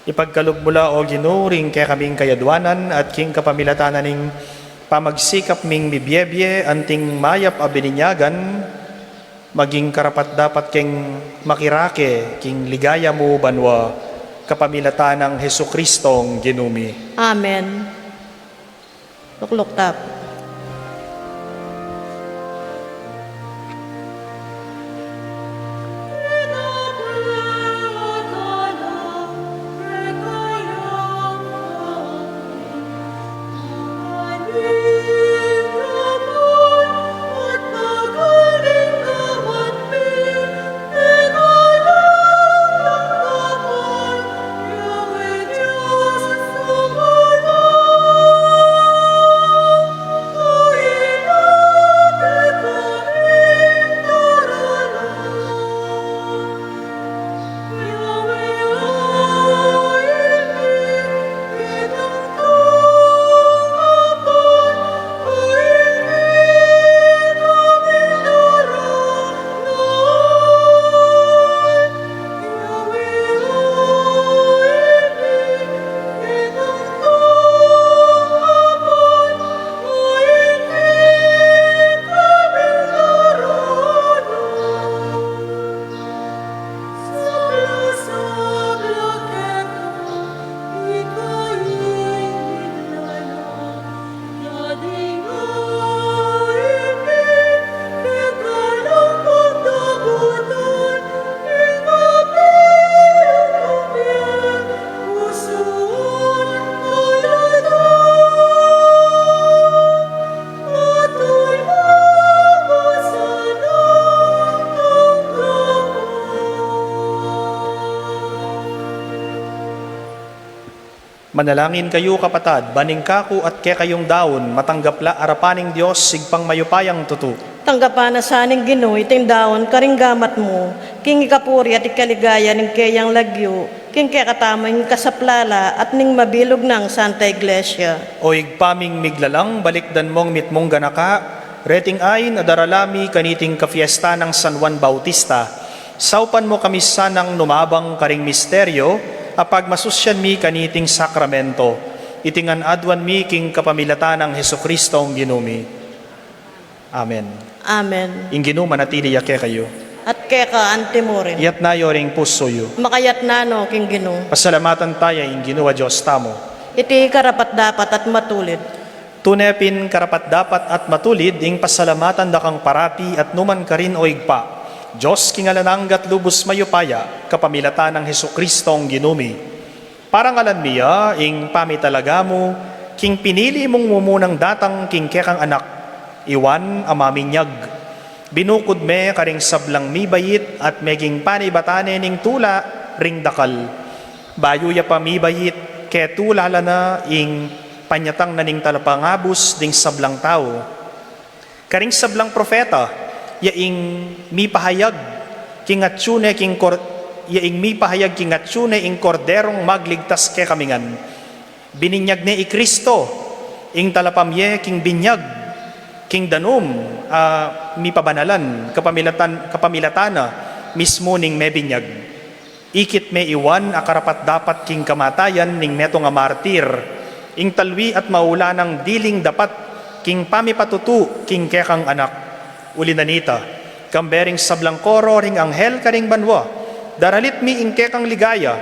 Ipagkalub mu la, O Ginu, ring kekaming kayaduanan at king kapamilatan na ning pamagsikap ming mibie-bie anting mayap a bininyagan, maging karapat-dapat keng makirake king ligaya mu banua, kapamilatan nang Jesucristong Ginu mi. Amen. Lukluk ta pu. Manalangin kayu, kapatad, ban ing kaku at kekayung daun matanggap la arapan ning Dios, Ibpang mayupayang tutu. Tanggapan na sa ning Ginu iting daun karing gamat mu, king ikapuri at ikaligaya ning keyang lagyu, king kekatamu ing kasaplala at ning mabilug nang Santa Iglesia. O Ibpa ming miglalang, balikdan mung mitmung ganaka reting ain a darala mi kaniting kapiesta nang San Juan Bautista. Saupan mu kami sanang numabang karing misteryo a pagmasusyan mi kaniting sakramento. Iti ngan aduan mi king kapamilatan nang Jesucristong Ginu mi. Amen. Amen. Ing Ginu manatili ya kekayu. At keka antimurin. Iyatas yu ring pusu yu. Makayatas no king Ginu. Pasalamatan taya ing Ginu a Dios tamu. Iti karapat-dapat at matulid. Tune pin karapat-dapat at matulid ing pasalamatan da kang parati at numan karin, O Ibpa, Dios king alang angga at lubus mayupaya, kapamilatan nang Jesucristong Ginu mi. Parangalan mi ya ing pamitalaga mu king pinili mung mumunang datang king kekang Anak, i Juan a Maminyag. Binukud me karing sablang mibait at meging panibatan ne ning tula ring dakal. Bayu ya pa mibait, ketula la na ing panyatang na ning talapangabus ding sablang tau. Karing sablang propeta, ya ing mipahayag king atsu ne king kor-, ya ing mipahayag king atsu ne ing Korderong magligtas kekami ngan. Bininyag ne i Kristo, ing talapamye king binyag, king danum, a mipabanalan, kapamilatan, kapamilatan na mismu ning mebinyag. Ikit me i Juan a karapat-dapat king kamatayan ning metung a martir, ing talwi at maulanang diling dapat king pamipatutu king kekang anak. Uli na nita, kambe ring sablang koro ring anghel karing banua, daralit mi ing kekang ligaya,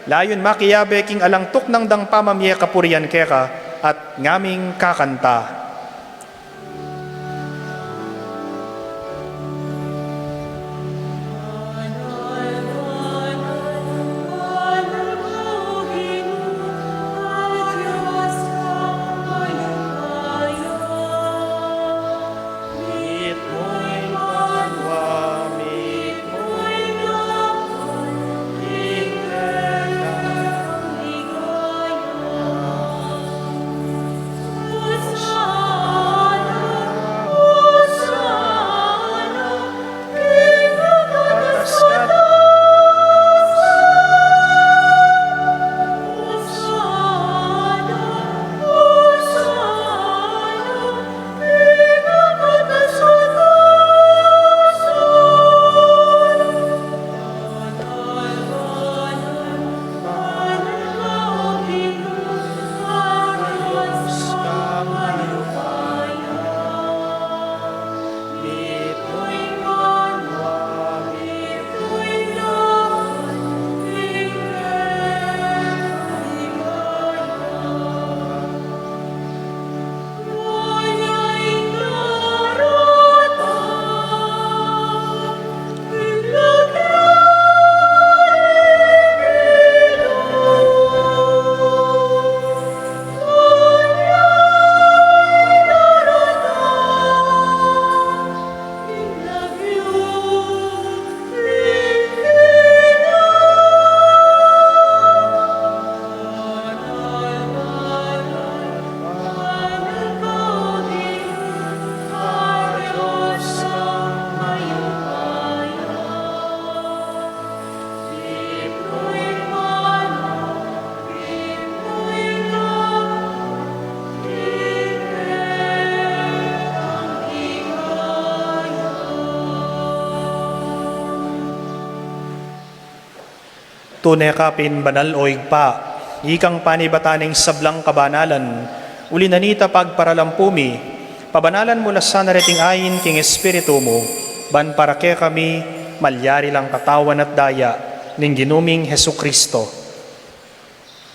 layun makiabe king alang tuknang dang pamamye kapurian keka at ngaming kakanta. Tune ka pin banal, o Ibpa, ikang panibatan ning sablang kabanalan, uli na nita pagparalampu mi, pabanalan mu la sana reting ain king Espiritu mu, ban para kekami malyari lang katawan at daya ning Ginu ming Jesucristo.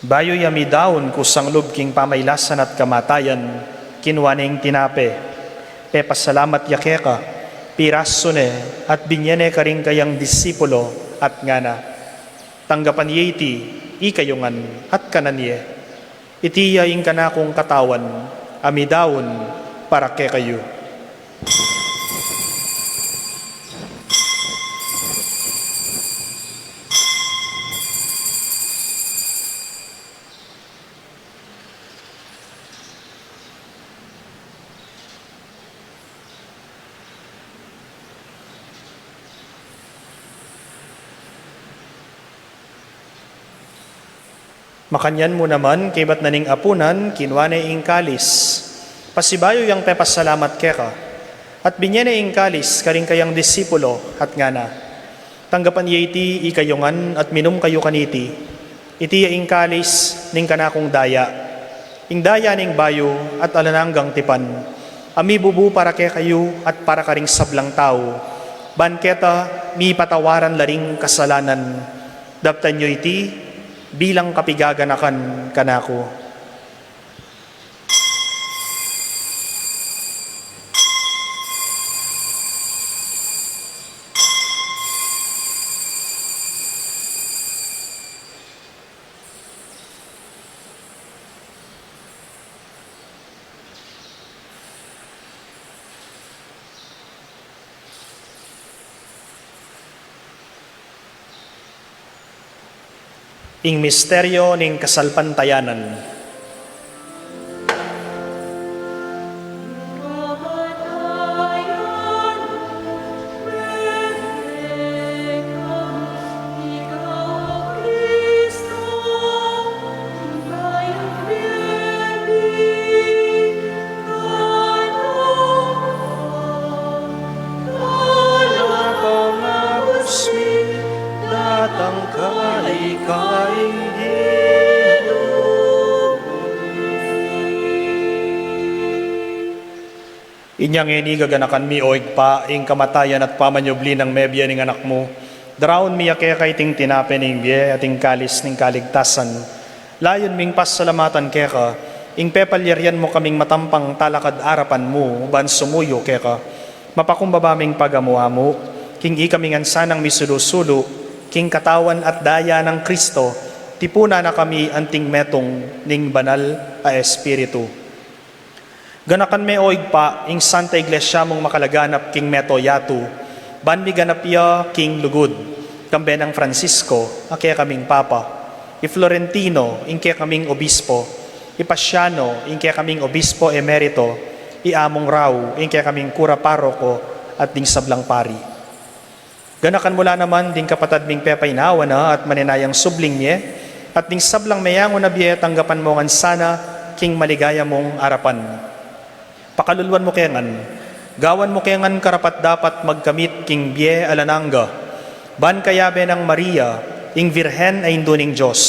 Bayu ya midaun kusang lub king pamailasan at kamatayan, kinua ne ing tinape, pepasalamat ya keka, pirasu ne, at binye ne karing kayang disipulo, at ngana: Tanggapan ye iti, ikayu ngan, at kanan ye. Iti ya ing kanakung katawan, a midaun para kekayu. Makanyan mu naman, kaybat na ning apunan, kinua ne ing kalis, pasibayu yang pepasalamat keka, at binye ne ing kalis karing kayang disipulo, at ngana: Tanggapan ye iti, ikayu ngan, at minum kayu kaniti. Iti ya ing kalis ning kanakung daya, ing daya ning bayu at alang anggang tipan, a mibubu para kekayu at para karing sablang tau, ban keta mipatawaran la ring kasalanan. Daptan yu iti bilang kapigaganakan kanaku. Ing misteryo ning kasalpantayanan. Datang ka, ika ing Ginu. Inya ngeni gaganakan mi, o Ibpa, ing kamatayan at pamanyubli nang mebie ning Anak mu. Daraun mi ya keka iting tinape ning bie at ing kalis ning kaligtasan. Layun ming pasalamatan keka ing pepalyarian mu kaming matampang talakad arapan mu ban sumuyu keka. Mapakumbaba ming pagamu-amu king ikami ngan sanang misulu-sulu king katawan at daya nang Kristo, tipunan na kami anting metung ning Banal a Espiritu. Ganakan me, o Ibpa, ing Santa Iglesia mung makalaganap king meto yatu, ban miganap ya king lugud, kambe nang Francisco, a kekaming Papa, i Florentino, ing kekaming Obispo, i Pasiano, ing kekaming Obispo Emerito, i Among Rau, ing kekaming Kura Paroko, at ding sablang pari. Ganakan mu la naman ding kapatad ming pepainawa na at maninayang subling mie, at ding sablang meyangu na bie tanggapan mu ngan sana king maligaya mung arapan. Pakaluluan mu ke ngan, gawan mu ke ngan karapat-dapat magkamit king bie alang angga, ban kayabe nang Maria, ing Virgen a Indu ning Dios,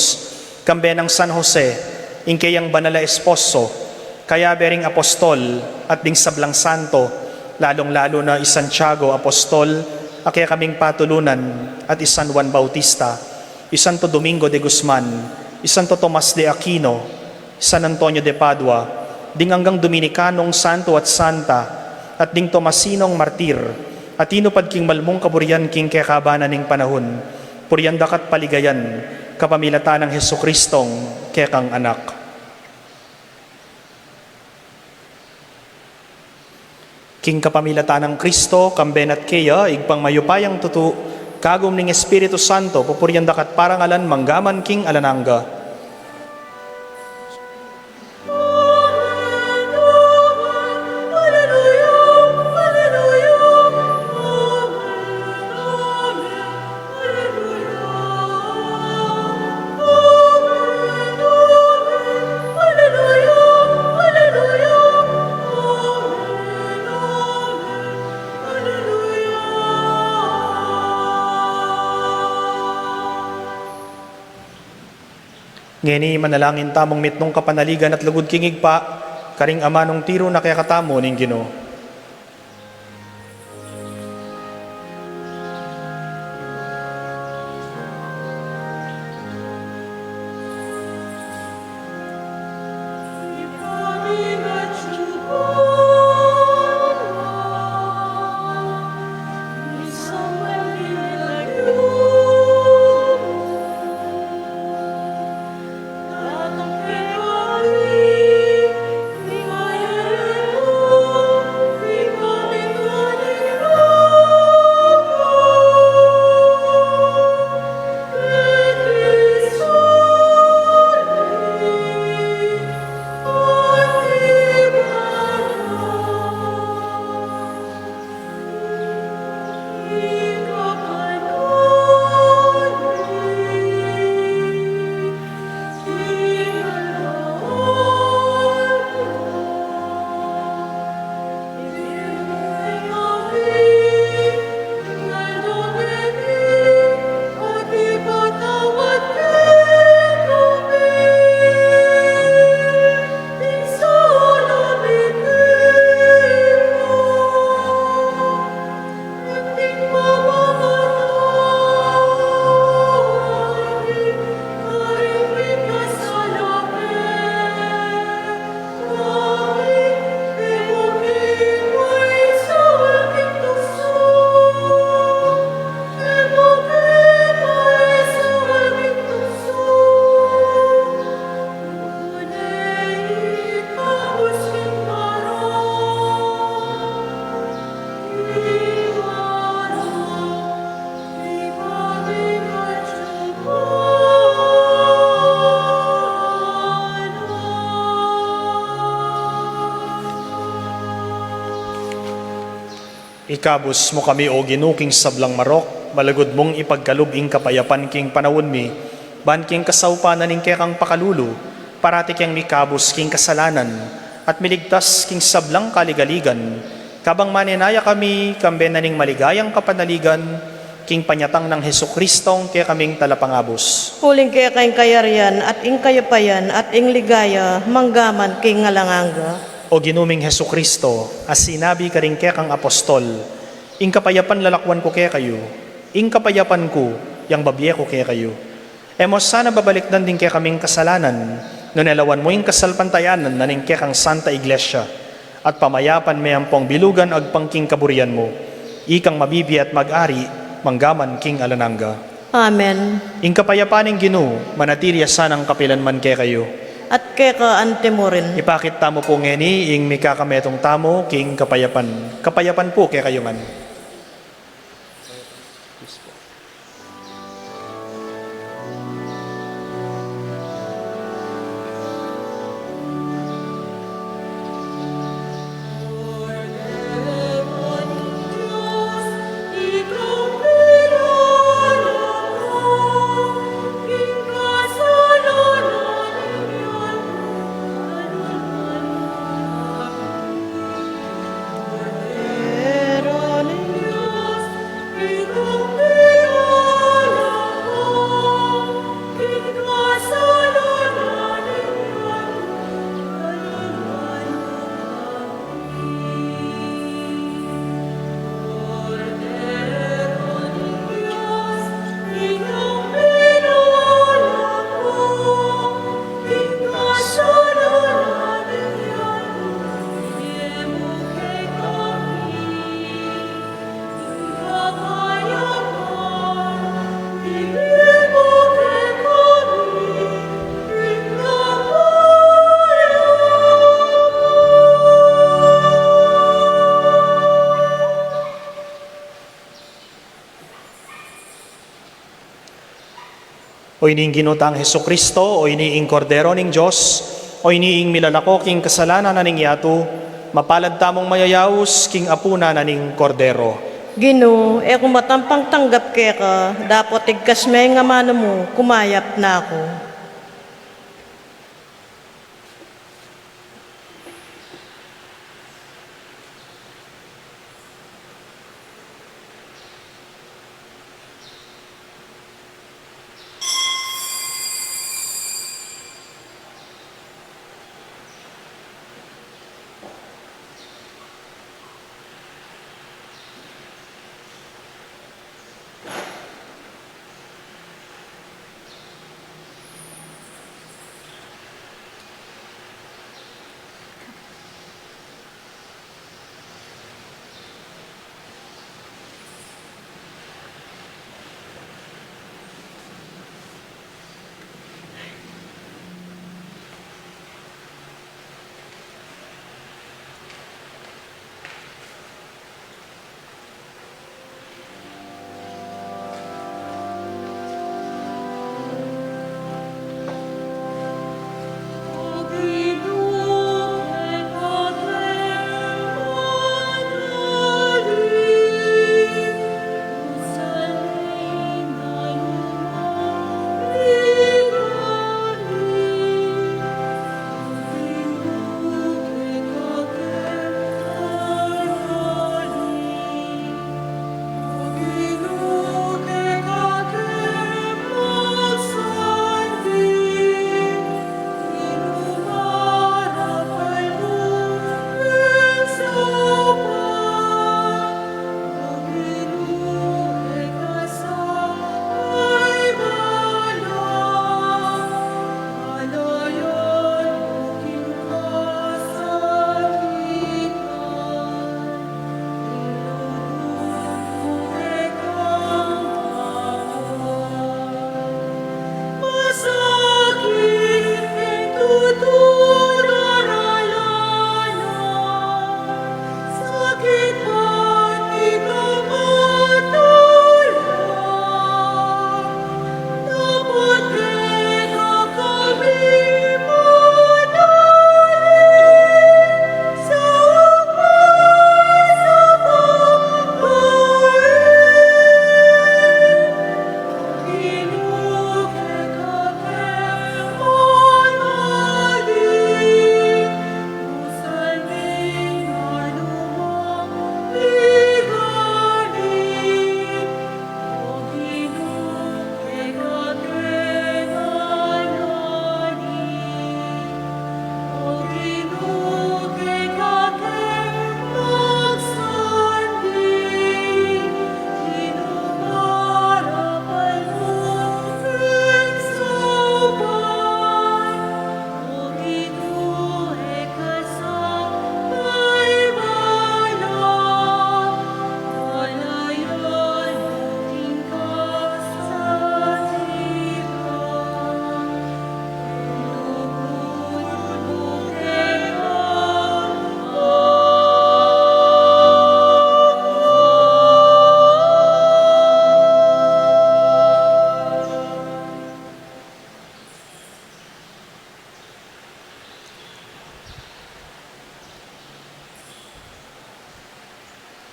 kambe nang San Jose, ing keyang banal a esposo, kayabe ring apostol at ding sablang santo, lalung-lalu na i Santiago Apostol, a kekaming patulunan, at i San Juan Bautista, i Santo Domingo de Guzman, i Santo Tomas de Aquino, San Antonio de Padua, ding anggang Dominikanong santo at santa, at ding Tomasinong martir, a tinupad king malmung kaburian king kekabanan ning panahun, purian da ka't paligayan, kapamilatan nang Jesucristong kekang Anak. King kapamilatan nang Kristo, kambe na't keya, Ibpang mayupayang tutu, kagum ning Espiritu Santo, pupurian da ka't parangalan manggaman king alang angga. Ngeni manalangin tamung mitmung kapanaligan at lugud king Ibpa, karing amanung tiru na kekatamu ning Ginu. Ikabus mu kami, O Ginu, king sablang marok, malugud mung ipagkalub ing kapayapan king panaun mi, ban king kasaupan na ning kekang pakalulu, parati keng mikabus king kasalanan, at miligtas king sablang kaligaligan, kabang manenaya kami, kambe na ning maligayang kapanaligan, king panyatang nang Jesucristong kekaming talapangabus. Uling keka ing kayarian, at ing kayapayan, at ing ligaya, manggaman king alang angga. O Ginu ming Jesucristo, a sinabi karing kekang apostol, ing kapayapan lalakwan ku kekayu, ing kapayapan ku, yang babie ku kekayu. E mo sana babalikdan ding kekaming kasalanan, nune lawan mu ing kasalpantayanan na ning kekang Santa Iglesia, at pamayapan me ampong bilugan agpang king kaburian mu, ikang mabibie at mag-ari, manggaman king alang angga. Amen. Ing kapayapan ning Ginu, manatili ya sanang kapilan man kekayu. At keka antimurin. Ipakit tamu pu ngeni, ing mikakametung tamu, king kapayapan. Kapayapan pu kekayu ngan. O ini ing Ginu tang Jesucristo, o ini ing Kordero ning Dios, o ini ing milalako king kasalanan na ning yatu, mapalad tamung mayayaus king apunan na ning Kordero. Ginu, e ku matampang tanggap keka, dapot igkas me ing amanu mu, kumayap na ku.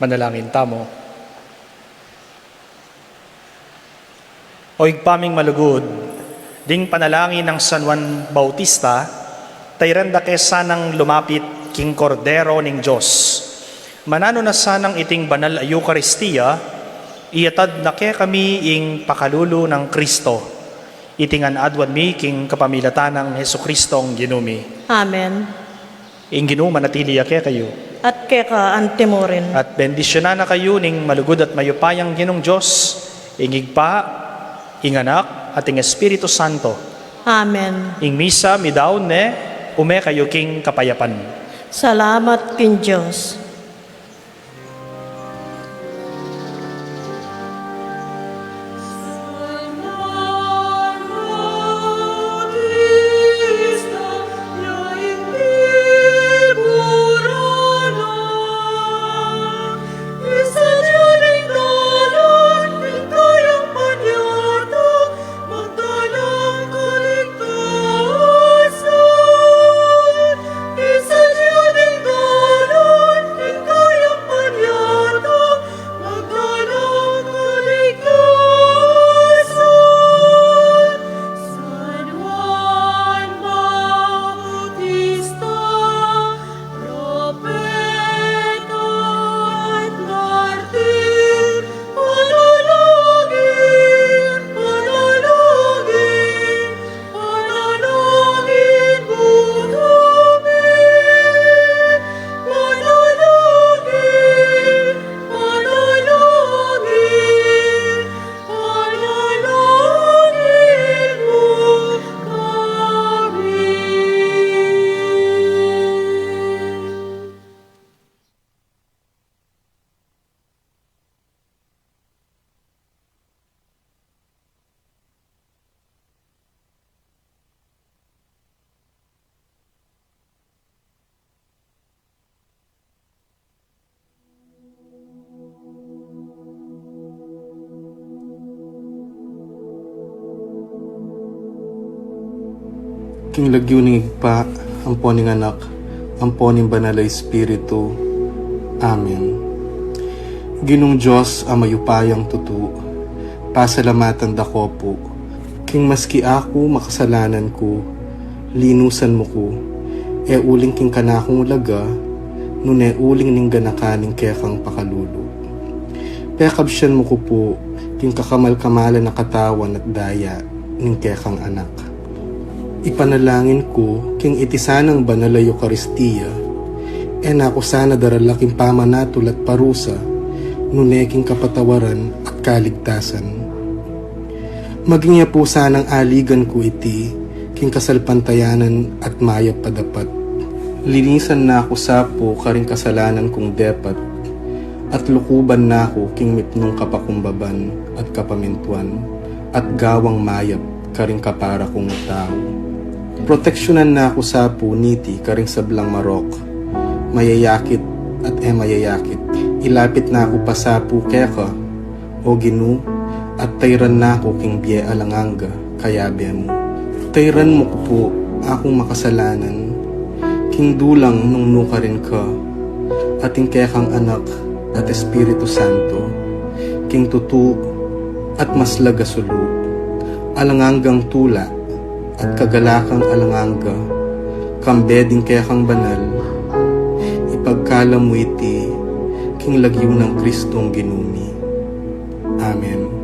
Manalangin tamu. O Ibpa ming malugud, ding panalangin nang San Juan Bautista, tayran da ke sanang lumapit king Kordero ning Dios. Mananu na sanang iting banal a Eukaristia, iyatad na kekami ing pakalulu nang Kristo. Iti ngan aduan mi king kapamilatan nang Jesukristong Ginu mi. Amen. Ing Ginu manatili ya kekayu. At keka antimurin. At bendisyunan na kayu ning malugud at mayupayang Ginung Dios, ing Ibpa, ing Anak, at ing Espiritu Santo. Amen. Ing misa midaun ne, ume kayu king kapayapan. Salamat king Dios. King lagyu ning Ibpa, ampo ning Anak, ampo ning Banal a Espiritu. Amen. Ginung Dios a mayupayang tutu, pasalamatan da ko pu, king maski aku makasalanan ku, linusan mu ku, e uling king kanakung laga, nune uling ning ganakan ning kekang pakalulu. Pekabsian mu ku pu, king kakamal-kamalan a katawan at daya ning kekang Anak. Ipanalangin ku, king iti sanang banal a Eukaristia, e na ku sana darala king pamanatul at parusa, nune king kapatawaran at kaligtasan. Maging ya pu sanang aligan ku iti, king kasalpantayanan at mayap a dapat. Linisan na ku sa pu karing kasalanan kung depat, at lukuban na ku king mipnung kapakumbaban at kapamintuan, at gawang mayap karing kapara kung tau. Proteksyunan na ku sa pu niti karing sablang marok, mayayakit at e mayayakit. Ilapit na ku pa sa pu keka, O Ginu, at tayran na ku king bie alang angga, kayabe mu. Tayran mu ku pu akung makasalanan, king dulang nung nukarin ka, at ing kekang Anak at Espiritu Santo, king tutu at maslag a sulu, alang anggang tula, at kagalakan alang angga, kambe ding kekang banal, ipagkalub mu iti, king lagyu nang Kristong Ginu mi. Amen.